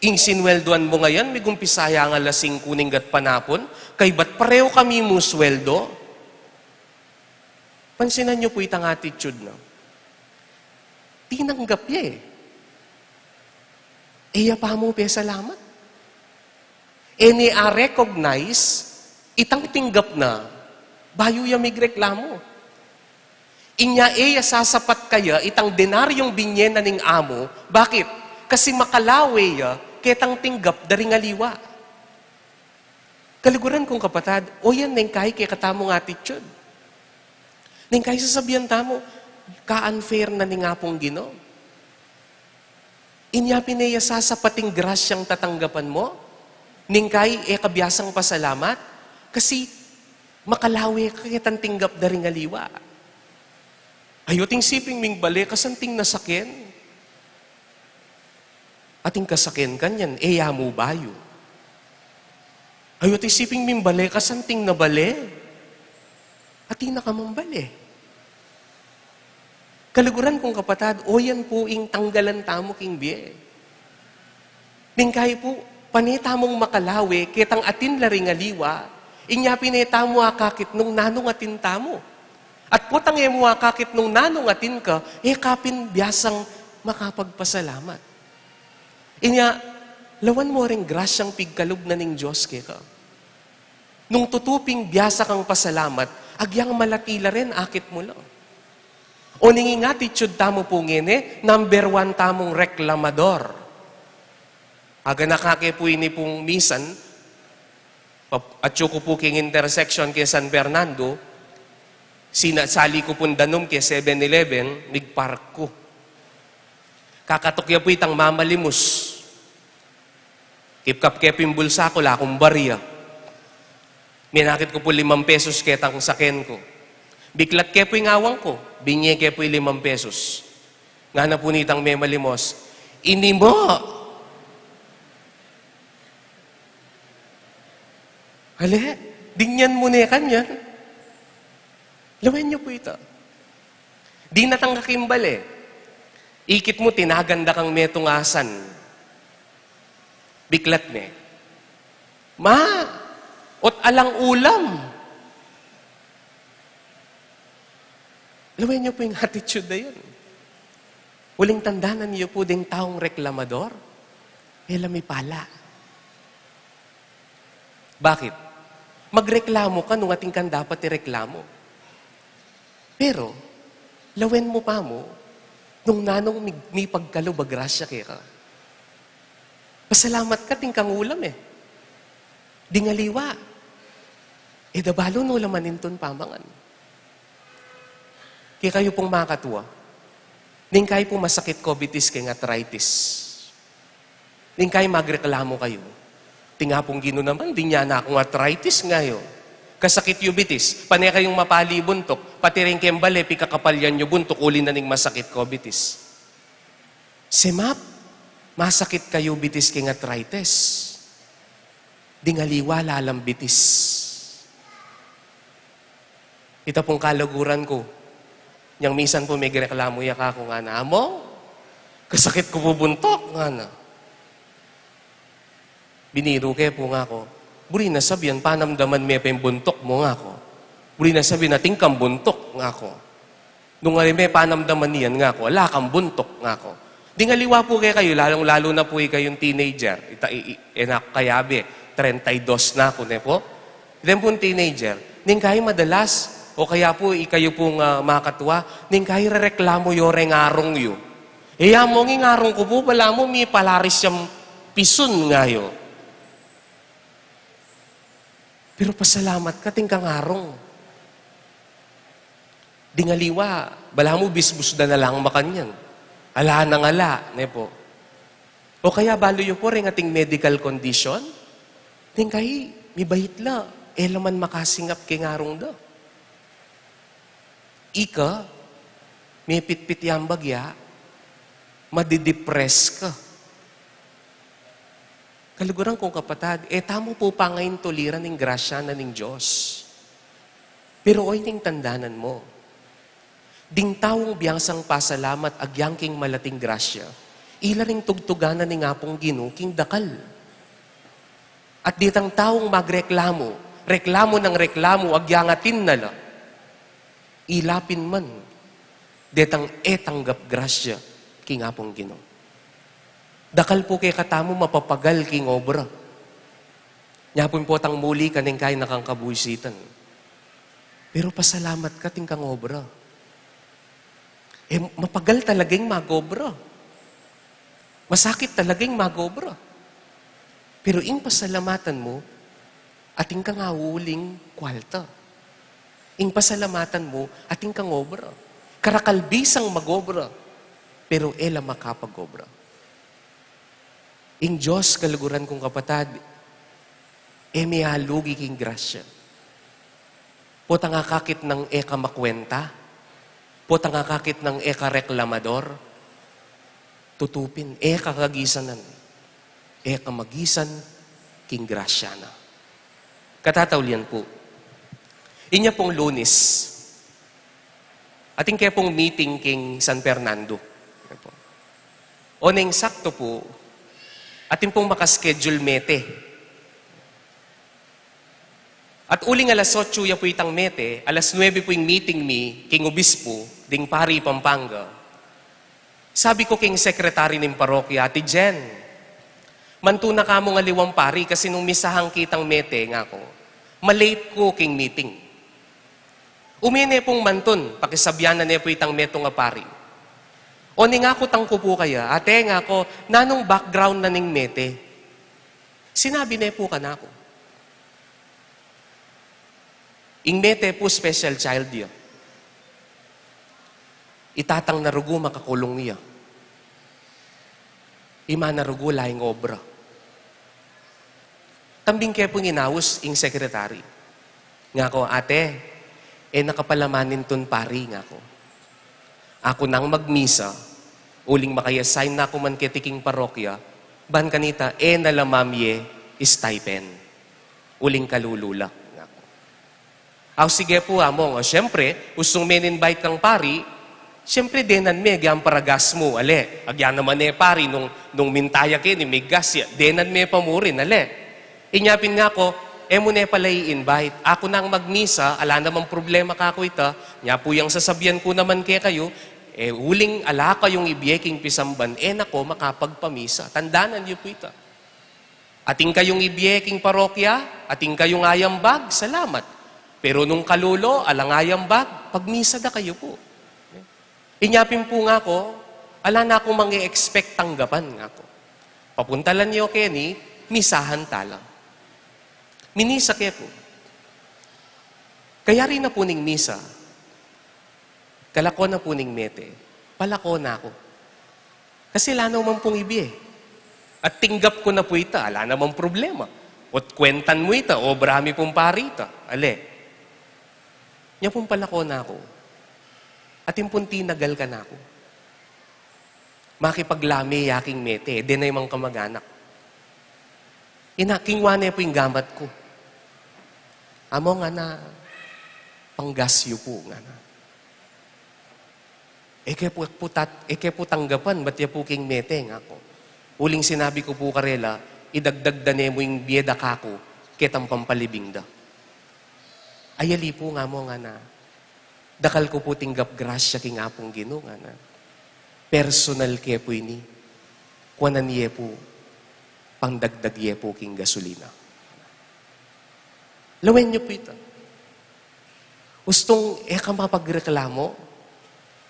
ing sinwelduan mu ngayan, migumpisa yang alas singku ning gatpanapun, kaybat pareho kami mu sweldo. Pansinan yu pu itang attitude na. Tinanggap ya e. E ya pa mu pesalamat. E ne a-recognize itang tinggap na, bayu ya migreklamu. Inya e ya sasapat kaya itang denaryung binye na ning amu, bakit? Kasi makalawe ya ketang tinggap da ring aliwa. Kaluguran kung kapatad, o yan neng kai kekatamung attitude. Neng kai sasabian tamu, ka-unfair na ning Apung Ginu. Inya pin e ya sasapat ing grasyang tatanggapan mu, neng kai e ka biasang pasalamat, kasi makalawe ka ketang tinggap da ring aliwa. Ayu ating siping ming bale, kasanting na saken. Ating kasaken kanyan, e ya mu bayu. Ayu ating siping ming bale, kasanting na bale. Atin na ka mang bale. Kaluguran kung kapatad, o yan pu ing tanggalan tamu king bie. Neng kai pu, pane tamung makalawe ketang atin la ring aliwa, inya pin e tamu akakit nung nanung atin tamu. At potang e mu akakit nung nanung atin ka, e ka pin biasang makapagpasalamat. Inya, lawan mu ring grasyang pigkalub na ning Dios keka. Nung tutu ping biasa kang pasalamat, agyang malati la rin akit mu la. O neng ing attitude tamu pu ngeni, number one tamung reklamador. Aganaka ke pu ini pung misan, pa-, atyu ku pu king intersection ke San Fernando, sina-, sali ku pung danum ke Seven Eleven, migpark ku. Kakatuk ya pu itang mamalimus. Kipkap ke pu ing bulsa ku, ala kung barya. Menakit ku pu limang pesos ketang saken ku. Biklat ke pu ing awang ku, binye ke pu ing limang pesos. Ngana pu nitang memalimos, "Ini mu." Ale, dingyan mu ne kanyan. Lawen yu pu ita. Dinatang ka king bale. Ikit mu, tinagan da kang metung asan. Biklat ne, "Ma, ot alang ulam." Lawen yu pu ing attitude a yan. Uling tandanan yu pu ding taung reklamador, e la mipala. Bakit? Magreklamu ka nung atin kang dapat ireklamu. Pero, lawen mu pa mu, nung nanung mi-, mipagkalub a grasya keka. Pasalamat ka, atin kang ulam e. Ding aliwa, e da balu nu la manintun pamangan. Kekayu pung makatua, neng kayi pu masakit ku bitis keng arthritis. Neng kayi magreklamu kayu, "Ating Apung Ginu naman, dinan na kung arthritis ngayu. Kasakit yu bitis, pane kayung mapali buntuk, pati rin keng bale, pikakapalyan yu buntuk, uli na ning masakit ku bitis." Semap, masakit kayu bitis keng arthritis. Ding aliwa, lalam bitis. Ita pung kaluguran ku, nyang misan pu migreklamu ya kaku, ngana, "Among, kasakit ku pu buntuk," ngana. Biniru ke pu ngaku, Buri na sabian, panamdaman me pa ing buntuk mu, ngaku. Buri na sabian, atin kang buntuk, ngaku. Nung ali me panamdaman yan, ngaku, ala kang buntuk, ngaku. Ding aliwa pu kekayu, lalung-lalu na pu ikayung teenager. Ita, i, i, e na ku kayabe, treinta y dos na ku, ne pu? Deng pung teenager, neng kayi madalas, o kaya pu ikayu pung, ah, makatua, neng kayi rereklamu yu reng arung yu. E, among ing arung ku pu, balamu mipalaris yang pisun, nga yu. Pero pasalamat ka, atin kang arung. Ding aliwa, balamu bisbus da na lang makanyan. Ala nang ala, ne pu? O kaya balu yu pu reng ating medical condition, neng kayi, mibait la, e la man makasingap king arung da. Ika, mepitpit yang bagya, madidepress ka. Kaluguran kung kapatad, e tamu pu pangaintuliran ing grasya na ning Dios. Pero oy, ning tandanan mu, ding taung biasang pasalamat agyang king malating grasya, ila ring tugtugan na ning Apung Ginu king dakal. At ditang taung magreklamu, reklamu nang reklamu, agyang atin na la, ila pin man detang e tanggap grasya king Apung Ginu. Dakal pu kekatamu mapapagal king obra. Nya pin potang muli ka neng kayi na kang kabuisitan. Pero pasalamat ka, atin kang obra. E, mapagal talagang mag-obra. Masakit talagang mag-obra. Pero ing pasalamatan mu, atin kang auling kwalta. Ing pasalamatan mu, atin kang obra. Karakal bisang mag-obra, pero e la makapag-obra. Ing Dios, kaluguran kung kapatad, e mialugi king grasya. Potang akakit nang e ka makwenta, potang akakit nang e ka reklamador, tutu pin, e ka kagisanan, e ka magisan king grasya na. Katataulian pu, inya pung Lunis, atin ke pung meeting king San Fernando. Oneng sakto pu, atin pung maka-schedule mete. At uling alas otso ya pu itang mete, alas nuebe pu ing meeting mi king obispo ding Pari Pampanga. Sabi ku king sekretary ning parokya, "Ate Jen, mantu na ka mung aliwang pari kasi nung misahan kitang mete," ngaku, "ma-late ku king meeting." Ume ne pung mantun, pakisabian na ne pu itang metung a pari. Oneng akutang ku pu kaya, "Ate," ngaku, "nanung background na ning mete?" Sinabi ne pu kanaku, "Ing mete pu special child ya. I tatang na rugu makakulung ya. I ma na rugu ala ing obra." Tambing ke pung inaus ing sekretary. Ngaku, "Ate, e na ka pala manintun pari," ngaku. "Aku nang magmisa, uling maka-assign na ku man keti king parokya, ban kanita e na la mamie stipend. Uling kalulu la," ngaku. "Aw, sige pu, Among. O, siyempre, usung me in-invite kang pari, siyempre, denan me agyang para gas mu, ale. Agyan naman e pari, nung, nung minta ya keni, me-gas ya. Denan me pa murin, ale." Inya pin ngaku, "E mu ne pala i-invite. Aku nang magmisa, ala namang problema kaku ita. Nya pu yang sasabian ku naman kekayu, e uling ala kayung ibie king pisamban, e na ko makapagpamisa. Tandanan yu pu ita. Atin kayung ibie king parokya, atin kayung ayambag, salamat. Pero nung kalulu, alang ayambag, pagmisa da kayu pu." Inya pin pu ngaku, "Ala na kung mange-expect tanggapan," ngaku. "Papuntalan yu keni, misahan tala." Minisa ke pu. Kayari na pu ning misa, kalako na pu ning mete, palako na ku. Kasi ala naman pung ibie. At tinggap ku na pu ita, ala namang problema. Ot kwentan mu ita, obra mi pung pari ita. Ale. Nya pung palako na ku, atin pung tinagal kanaku. Makipaglame ya king mete, e de na imang kamag-anak. Ina, kinua ne pu ing gamat ku. "Among," ngana, "pang-gas yu pu," ngana. "E ke pu, pu tat-, e ke pu tanggapan, bat ya pu king mete," ngaku. "Uling sinabi ku pu karela, idagdag da ne mu ing bie da kaku, Ketang pampalibing da. Ay, ali pu, nga mu, ngana. Dakal ku pu tinggap grasya king Apung Ginu, ngana. Personal ke pu ini. Kuanan ye pu, pangdagdag ye pu king gasolina. Lawen yu pu ita. Ustung e ka mapagreklamo,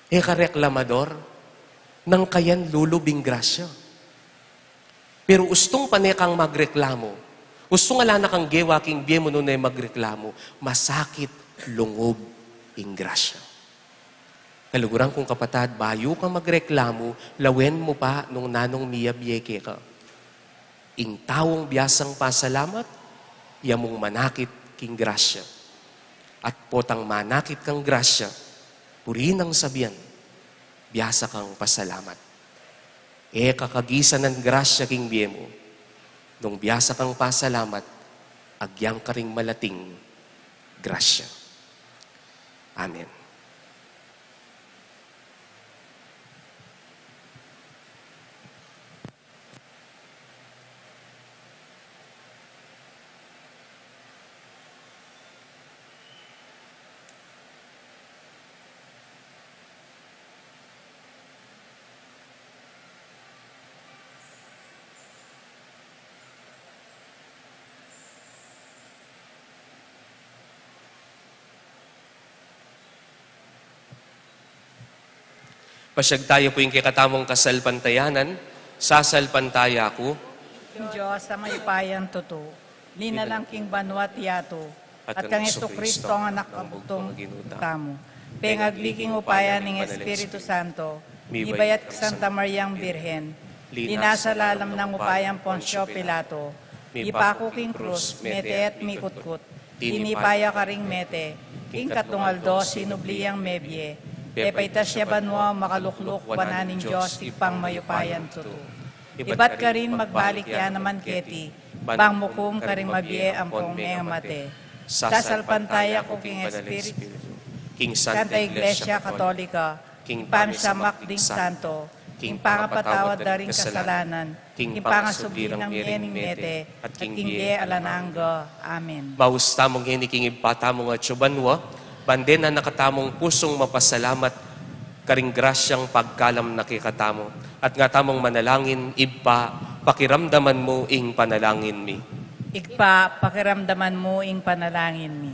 e ka reklamador, nung kayan lulub ing grasya. Pero ustung pane kang magreklamo, ustung ala na kang gewa king bie mu nune magreklamo, masakit lungub ing grasya. Kaluguran kung kapatad, bayu ka magreklamo, lawen mu pa nung nanung miyabie keka. Ing taung biasang pasalamat, ya mung manakit king grasya. At potang manakit kang grasya, puri nang sabian, biasa kang pasalamat. E ka kagisanan grasya king bie mu, nung biasa kang pasalamat, agyang karing malating grasya. Amen. Pasiag tayu pu ing kekatamung kasalpantayanan, sasalpantaya ku. Ing Dios a mayupayang tutu, linalang king banua at yatu, at kang Jesucristo a anak a bugtung tamu, pengagli king upaya ning Espiritu Santo, mibayat kang Santa Mariang Birhen, linasa lalam nang upayang Poncio Pilato, mipaku king krus, mete at mikutkut, tinipa ya karing mete, king katlung aldo sinubli yang mebie, pepaitas ya banua, makalukluk wanan ning Dios Ibpang mayupayang tutu. Ibat karin magbalik ya naman keti, bang mukum karing mabie ampong mengamate. Sasalpantaya ku king Espiritu, king Santa Iglesia Katolika, king pamisamak ding santo, king pangapatawad da ring kasalanan, king pangasubli rang mie ning mete, at king bie alang angga. Amen. Maus tamu ngeni king Ibpa tamung atsu banua, ban dena na katamung pusung mapasalamat karing grasyang pagkalam na kekatamu. At nga tamung manalangin, Ibpa, pakiramdaman mu ing panalangin mi. Ibpa, pakiramdaman mu ing panalangin mi.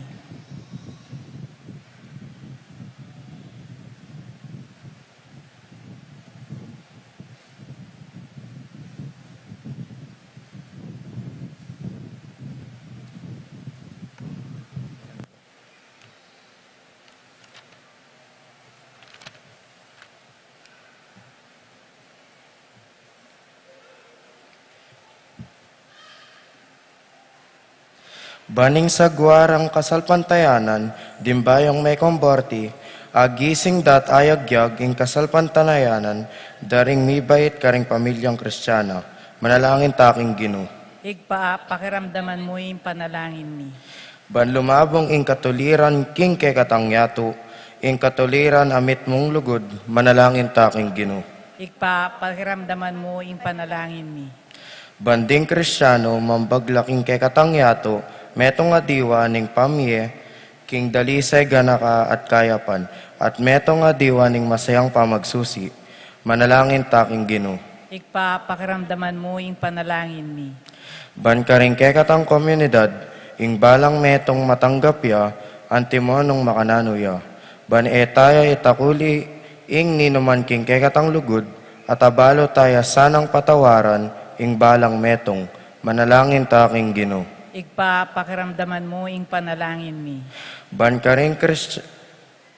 Ban ing sagwa rang kasalpantayanan ding bayung mekomborti, agising da't ayagyag ing kasalpantayanan da ring mibait karing pamilyang Kristiana. Manalangin ta king Ginu. Ibpa, pakiramdaman mu ing panalangin mi. Ban lumabung ing katuliran king kekatang yatu, ing katuliran a mitmung lugud, manalangin ta king Ginu. Ibpa, pakiramdaman mu ing panalangin mi. Ban ding Kristiano mambagla king kekatang yatu, metung a diwa ning pamie, king dalisay, ganaka at kayapan, at metung a diwa ning masayang pamagsusi, manalangin ta king Ginu. Ibpa, pakiramdaman mu ing panalangin mi. Ban karing kekatang komunidad, ing balang metung matanggap ya, antimo nung makananu ya. Ban e ta ya itakuli ing ninuman king kekatang lugud, at abalu ta ya sanang patawaran ing balang metung, manalangin ta king Ginu. Ibpa, pakiramdaman mu ing panalangin mi. Ban karing Krist-,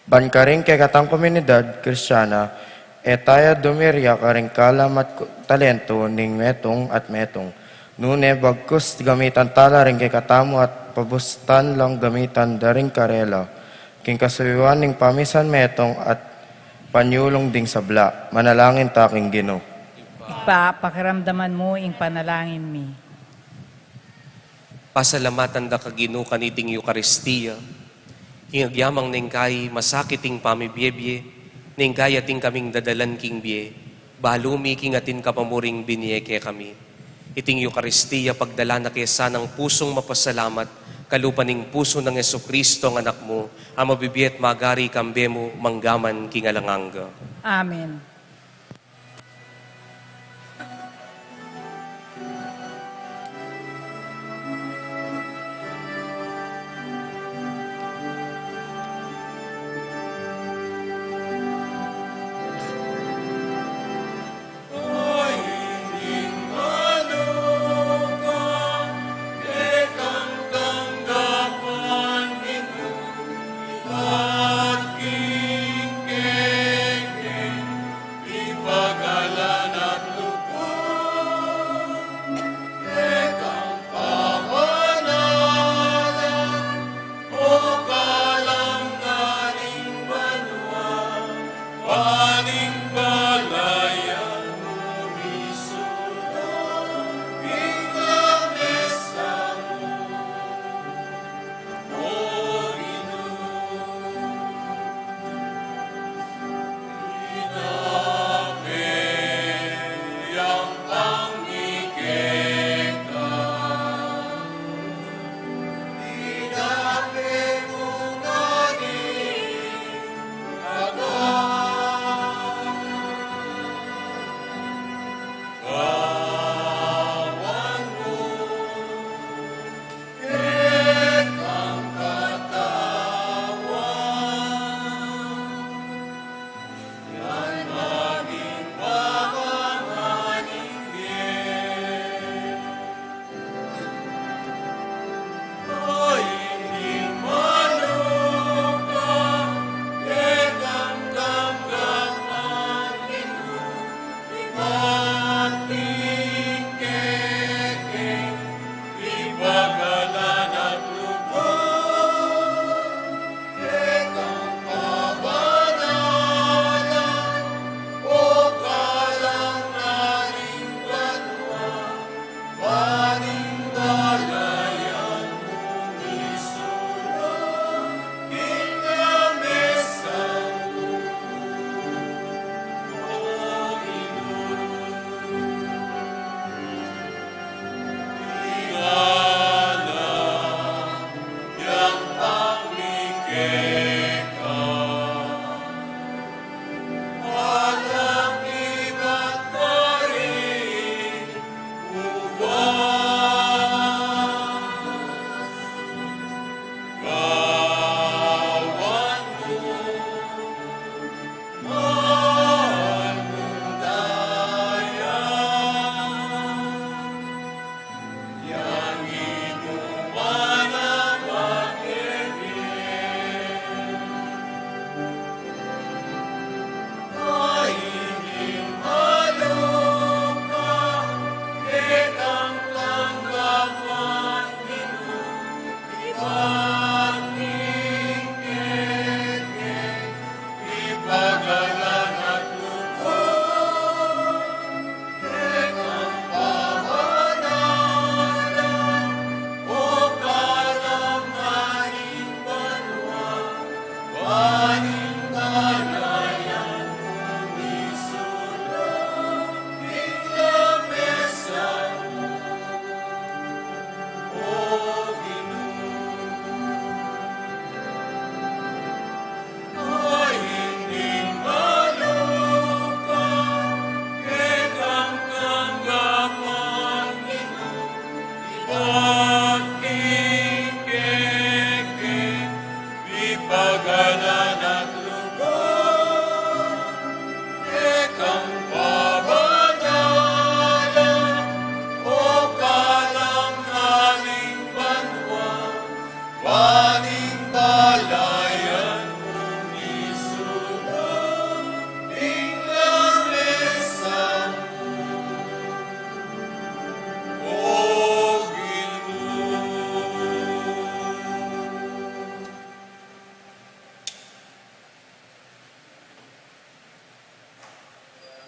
ban karing kekatang komunidad Kristiana, e ta ya dumirya karing kalam at ku-, talento ning metung at metung. Nune bagkus gamitan ta la ring kekatamu at pabustan lang gamitan da ring karela king kasuyuan ning pamisan metung at panyulung ding sabla. Manalangin ta king Ginu. Ibpa, pakiramdaman mu ing panalangin mi. Pasalamatan da ka, Ginu, kaniting Eukaristia, king agyamang neng kai masakit ing pamibiebie, neng kai atin kaming dadalan king bie, balu mi king atin ka pa muring binie kekami. Iting Eukaristia, pagdalan na ke sanang pusung mapasalamat, kalupa ning pusu nang Jesucristo, a Anak mu, a mabibie at magari kambe mu, mangga man king alang angga. Amen.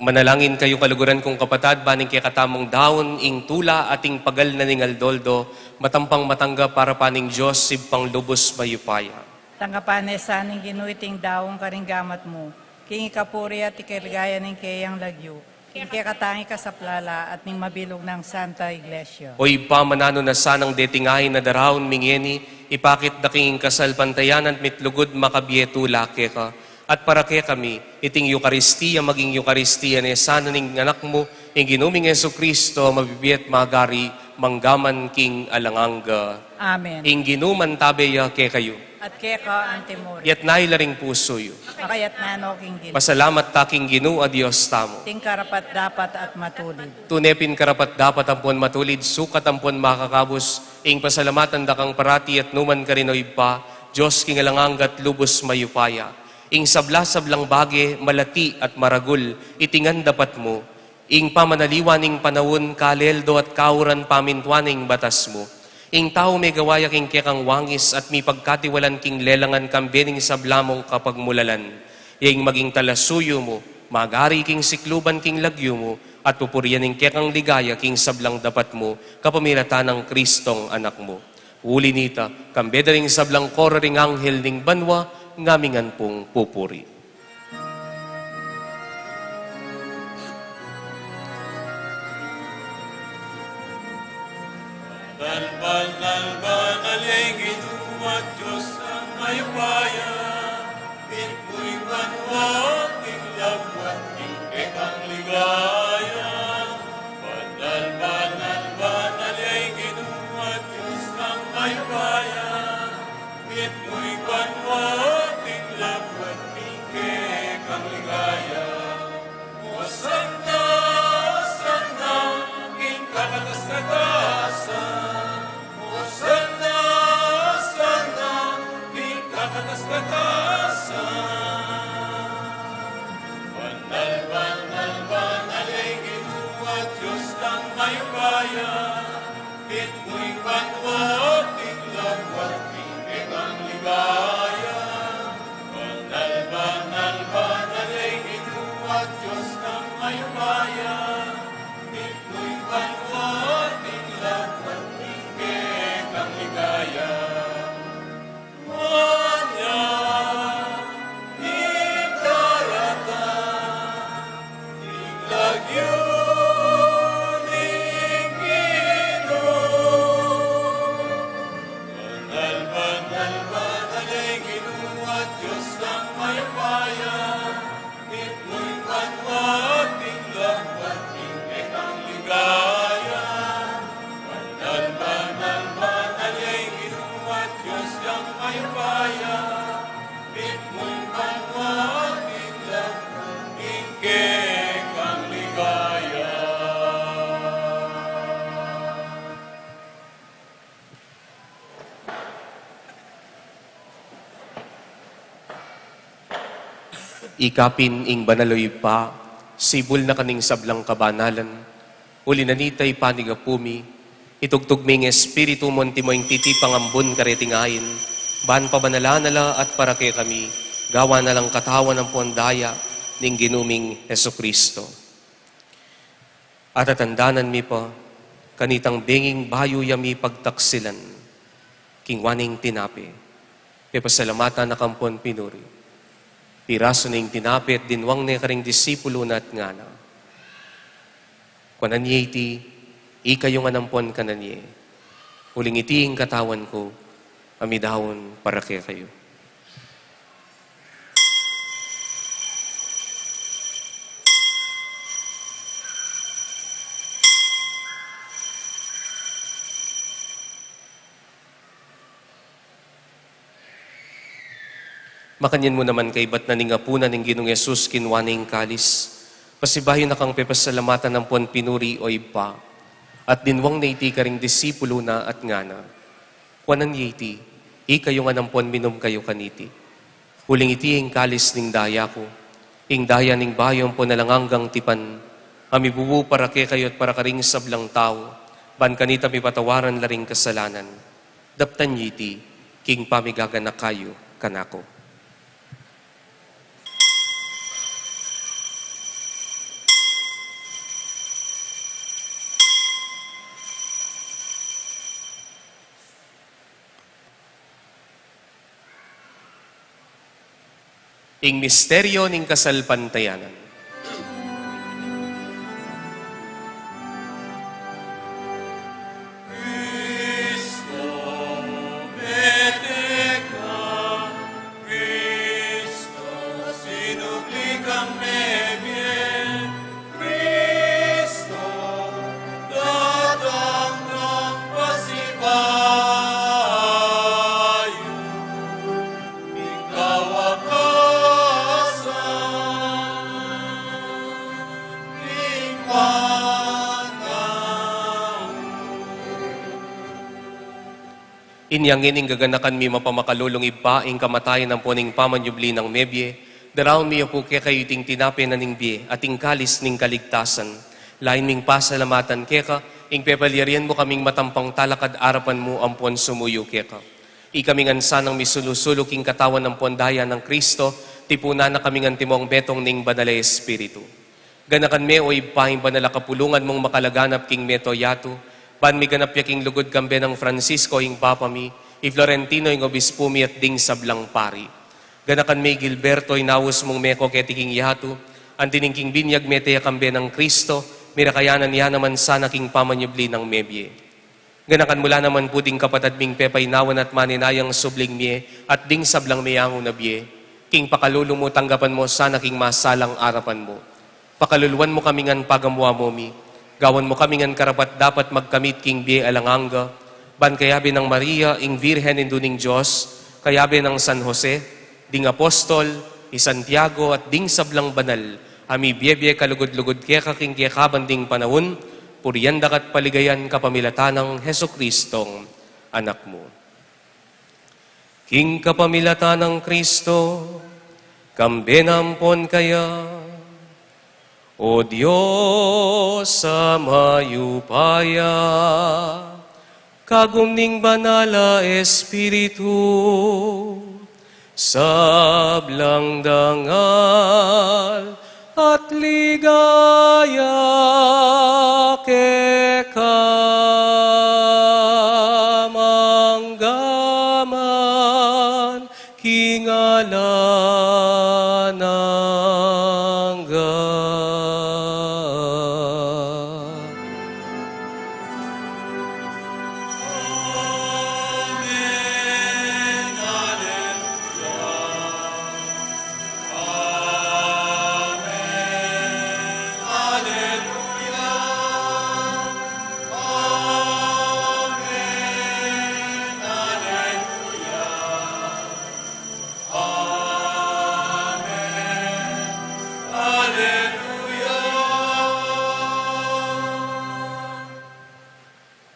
Manalangin kayu, kaluguran kung kapatad, ban ing kekatamung daun ing tula at ing pagal na ning aldo-aldo, matampang matangga para pa ning Dios, Ibpang lubus mayupaya. Tanggapan na sa ning Ginu iting daun karing gamat mu, king ikapuri at ikaligaya ning keyang lagyu. Ing kekatang ikasaplala at ning mabilug nang Santa Iglesia. O Ibpa, mananu na sanang deting ain a daraun mi ngeni, ipakit da king kasalpantayanan mit lugud makabie tula keka. At para kekami, iting Eukaristia maging Eukaristia ne sana ning Anak mu, ing Ginu ming Jesucristo, mabibie at magari, mangga man king alang angga. Amen. Ing Ginu mantabe ya kekayu. At keka antimurin. Itas yu la ring pusu yu. Pakaytas no king Ginu. Pasalamat ta king Ginu a Dios tamu. Atin karapat-dapat at matulid. Tune pin karapat-dapat ampon matulid, sukat ampon makakabus, ing pasalamatan da kang parati at nu man karin, O Ibpa, Dios king alang angga at lubus mayupaya. Ing sabla-sablang bage, malati at maragul, iti ngan dapat mu. Ing pamanaliwa ning panaun, kaleldo at kauran pamintuan ning batas mu. Ing tau megawa ya king kekang wangis at mipagkatiwalan king lelangan kambe ning sabla mung kapagmulalan. Ya ing maging talasuyu mu, magari king sikluban king lagyu mu, at pupurian ing kekang ligaya king sablang dapat mu, kapamilatan nang Kristong Anak mu. Uli nita, kambe da ring sablang koro ring anghel ning banua, ngamingan pung pupuri. Banal, banal, banal ya ing Ginu at Dios a mayupaya, mitmu ing banua at ing lagyu at ing kekang ligaya. Banal, banal, banal ya ing Ginu at Dios a mayupaya, mitmu ing banua at ing lagyu at ing kekang ligaya. Hosanna, Hosanna king kakatas-katasan. Hosanna, Hosanna king kakatas-katasan. Banal, banal, banal ya ing Ginu at Dios a mayupaya, mitmu ing banua at ing lagyu at ing kekang ligaya. Banal, banal, banal ya ing Ginu at Dios a mayupaya, mitmu ing banua at ing lagyu at ing kekang ligaya. Nuan ya ing daratang, ing lagyu ning Ginu. Banal, banal, banal ya ing Ginu at Dios a mayupaya, mitmu ing banua at ing lagyu at ing kekang ligaya. Banal, banal, banal ya ing Ginu at Dios a mayupaya, mitmu ing banua at ing lagyu at ing kekang ligaya. Ika pin, ing banal, O Ibpa, sibul na ka ning sablang kabanalan. Uli na nita, ipanyawad mi, itugtug mi ing Espiritu mu, antimo ing titipang ambun kareting ain, ban pabanalan na la at para kekami, gawan na lang katawan ampon daya ning Ginu ming Jesucristo. Atatandanan mi pa, kanitang benging bayu ya mi pagtaksilan, kinua ne ing tinape, pepasalamatan na ka ampon pinuri, pirasu ne ing tinape at dinwang ne karing disipulu na at ngana: Kuanan ye iti, ikayu ngan ampon kanan ye, uling iti ing katawan ku, a midaun para kekayu. Makanyan mu naman kaibat na ning apunan ing Ginung Jesus, kinua ne ing kalis, pasibayu na kang pepasalamatan ampon pinuri, O Ibpa, at dinwang ne iti karing disipulu na at ngana: Kuanan ye iti, ikayu ngan ampon minum kayu kaniti. Uling iti ing kalis ning daya ku, ing daya ning bayu ampon alang anggang tipan, a mibubu para kekayu at para karing sablang tau, ban kanita mipatawaran la ring kasalanan. Daptan ye iti king pamigaganaka yu kanaku. Ing misteryu ning kasalpantayanan. Inya ngeni, gaganakan mi mapamakalulung Ibpa, ing kamatayan ampon ing pamanyubli nang mebie, daraun mi ya pu kekayu iting tinape na ning bie at ing kalis ning kaligtasan. Lain ming pasalamatan keka ing pepalyarian mu kaming matampang talakad arapan mu ampon sumuyu keka. Ikami ngan sanang misulu-sulu king katawan ampon daya nang Kristo, tipunan na kami ngan timong metung ning Banal a Espiritu. Ganakan me, o Ibpa, ing banal a kapulungan mung makalaganap king mabilug a yatu, ban miganap ya king lugud kambe nang Francisco ing Papa mi, i Florentino ing Obispu mi at ding sablang pari. Ganakan me i Gilberto, inaus mung meko keti king yatu, anti ning king binyag mete ya kambe nang Kristo, mirakayanan ya naman sana king pamanyubli nang mebie. Ganakan mu la naman pu ding kapatad ming pepainawan at maninayang subling mie at ding sablang meangu na bie, king pakalulu mu tanggapan mu sana king masalang arapan mu. Pakaluluan mu kami ngan pagamu-amu mi, gawan mu kami ngan karapat-dapat magkamit king bie alang angga, ban kayabe nang Maria, ing Virgen Indu ning Dios, kayabe nang San Jose, ding apostol, i Santiago, at ding sablang banal a mibie-bie kalugud-lugud keka king kekaban ding panaun, purian da ka at paligayan kapamilatan nang Jesucristong Anak mu. King kapamilatan nang Kristo, kambe na ampon kaya, O Dios a mayupaya, kagum ning Banal a Espiritu, sablang dangal at ligaya keka mangga man king alang angga.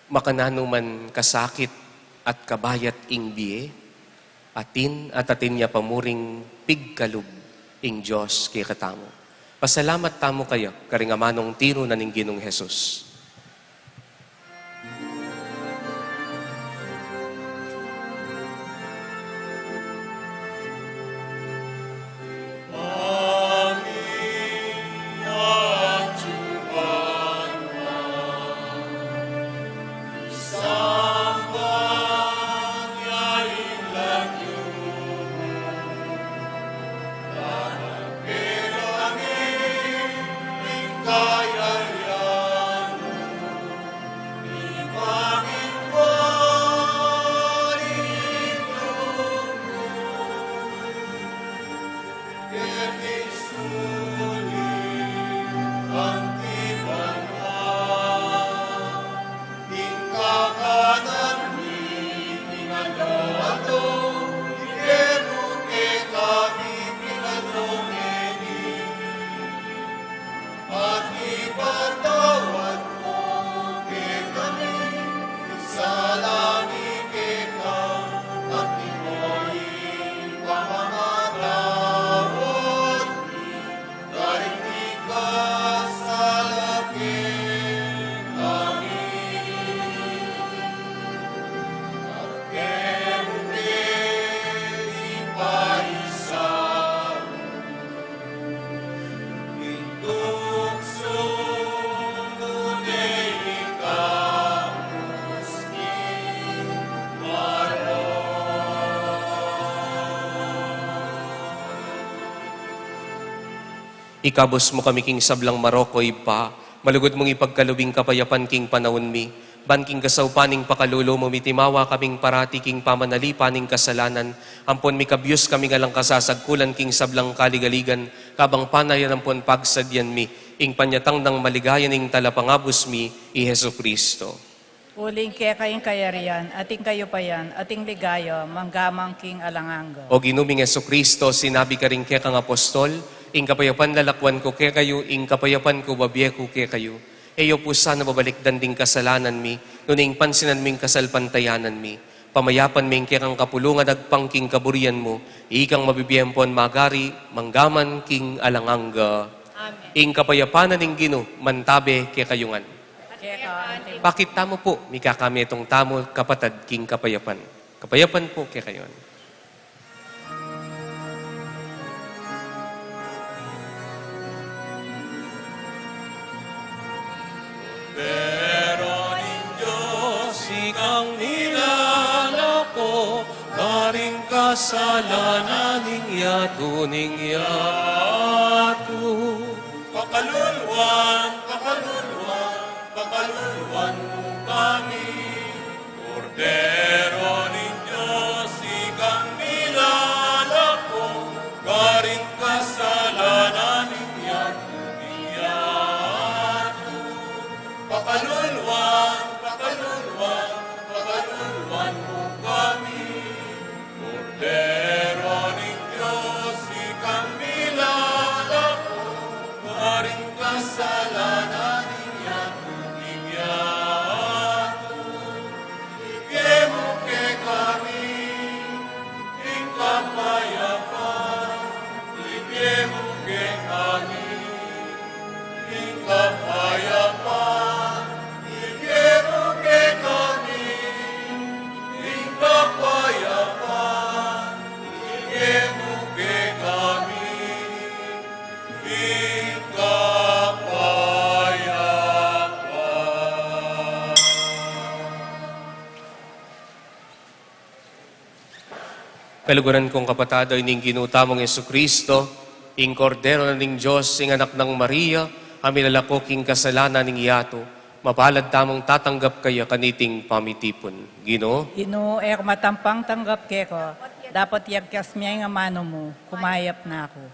Makananu man kasakit at kabayat ing bie, atin at atin ya pa muring pigkalub ing Dios kekatamu. Pasalamat tamu kaya karing amanung tiru na ning Ginung Jesus. Ikabus mu kami king sablang marok, o Ibpa, malugud mung ipagkalub ing kapayapan king panaun mi, ban king kasaupan ning pakalulu mu mitimawa kaming parati king pamanalipan ning kasalanan, ampon mikabus kami ngan alang kasasagkulan king sablang kaligaligan, kabang panayan ampon pagsadyan mi ing panyatang nang maligaya ning Talapangabus mi, i Jesucristo. Uling keka ing kayarian, at ing kayupayan, at ing ligaya, mangga man king alang angga. O Ginu ming Jesucristo, sinabi karing kekang apostol, ing kapayapan lalakwan ku kekayu, ing kapayapan ku babie ku kekayu. E yu pu sana babalikdan ding kasalanan mi, nune ing pansinan mu ing kasalpantayanan mi. Pamayapan me ing kekang kapulungan agpang king kaburian mu, ikang mabibie ampon magari, mangga man king alang angga. Amen. Ing kapayapan na ning Ginu, mantabe kekayu ngan. Keka. Pakit tamu pu, mikakametung tamu, kapatad, king kapayapan. Kapayapan pu kekayu ngan. Pero ning Dios, ikang milalako karing kasalanan ning yatu, ning yatu. Pakaluluan, pakaluluan, pakaluluan mu kami. Kordero ning Dios, ikang milalako karing kasalanan ning yatu, ning yatu. Pakaluluan, pakaluluan, pakaluluan mu kami. Kordero ning Dios, ikang milalako karing kasalanan ning yatu, ning yatu. Ibie mu kekami ing kapayapan, ibie mu kekami ing kapayapan, ibie mu kekami ing kapayapan, ibie mu kekami ing kapayapan. Kaluguran kung kapatad, ing Ginu tamung Jesucristo, ing Kordero na ning Dios, ing Anak nang Maria, a milalako king kasalanan ning yatu, mapalad tamung tatanggap kaya kaniting pamitipun. Ginu, Ginu, e ku matampang tanggap keka, dapot yagkas me ing amanu mu, kumayap na ku.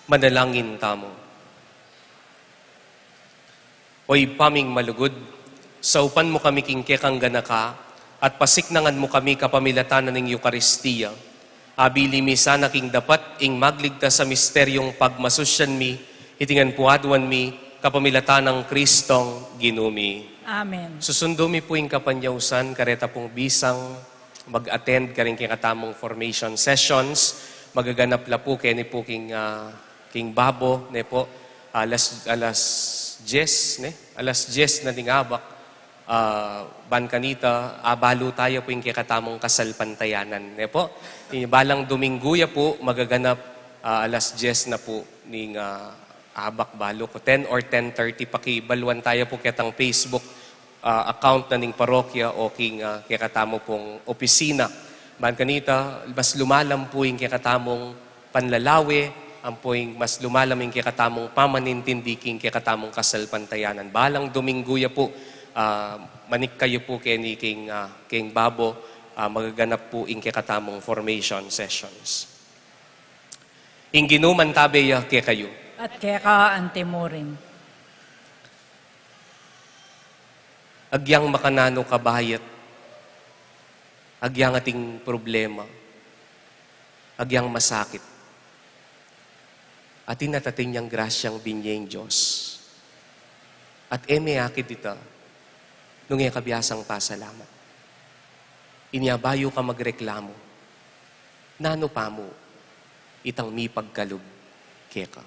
Manalangin tamu. O Ibpa ming malugud, saupan mu kami king kekang ganaka, at pasiknangan mu kami kapamilatan na ning Eukaristia. Abili mi sana king dapat ing magligtas a misteryung pagmasusyan mi, iti ngan pu aduan mi, kapamilatan nang Kristong Ginu mi. Amen. Susundu mi pu ing kapanyausan, kareta pung bisang mag-attend karing kekatamung formation sessions, magaganap la pu keni pu king, ah, king babo, ne pu, alas, alas diyes, ne? Alas diyes na ning abak, ah, ban kanita, abalu taya pu ing kekatamung kasalpantayanan, ne pu? Ing balang Domingo ya pu, magaganap, ah, alas diyes na pu ning, ah, abak balu ku, ten or ten thirty, pakibaluan taya pu ketang Facebook, ah, account na ning parokya o king, ah, kekatamu pung opisina. Ban kanita, mas lumalam pu ing kekatamung panlalawe, ampo ing mas lumalam ing kekatamung pamanintindi king kekatamung kasalpantayanan. Balang Domingo ya pu, ah, manik kayu pu keni king, ah, king babo, ah, magaganap pu ing kekatamung formation sessions. Ing Ginu mantabe ya kekayu. At keka antimurin. Agyang makananu kabayat, agyang ating problema, agyang masakit, atin at atin yang grasyang binye ing Dios. At e me akit ita, nung e ka biasang pasalamat. Inya bayu ka magreklamu, nanu pa mu itang mipagkalub keka.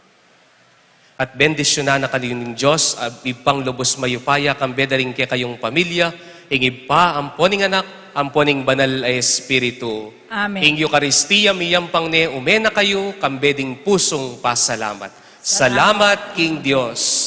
At bendisyunan na kayu ning Dios, a Ibpang lubus mayupaya, kambe da ring kekayung pamilya, ing Ibpa, ampo ning Anak, ampo ning Banal a Espiritu. Amen. Ing Eukaristia miyampang ne, ume na kayu, kambe ding pusung pasalamat. Salamat king Dios.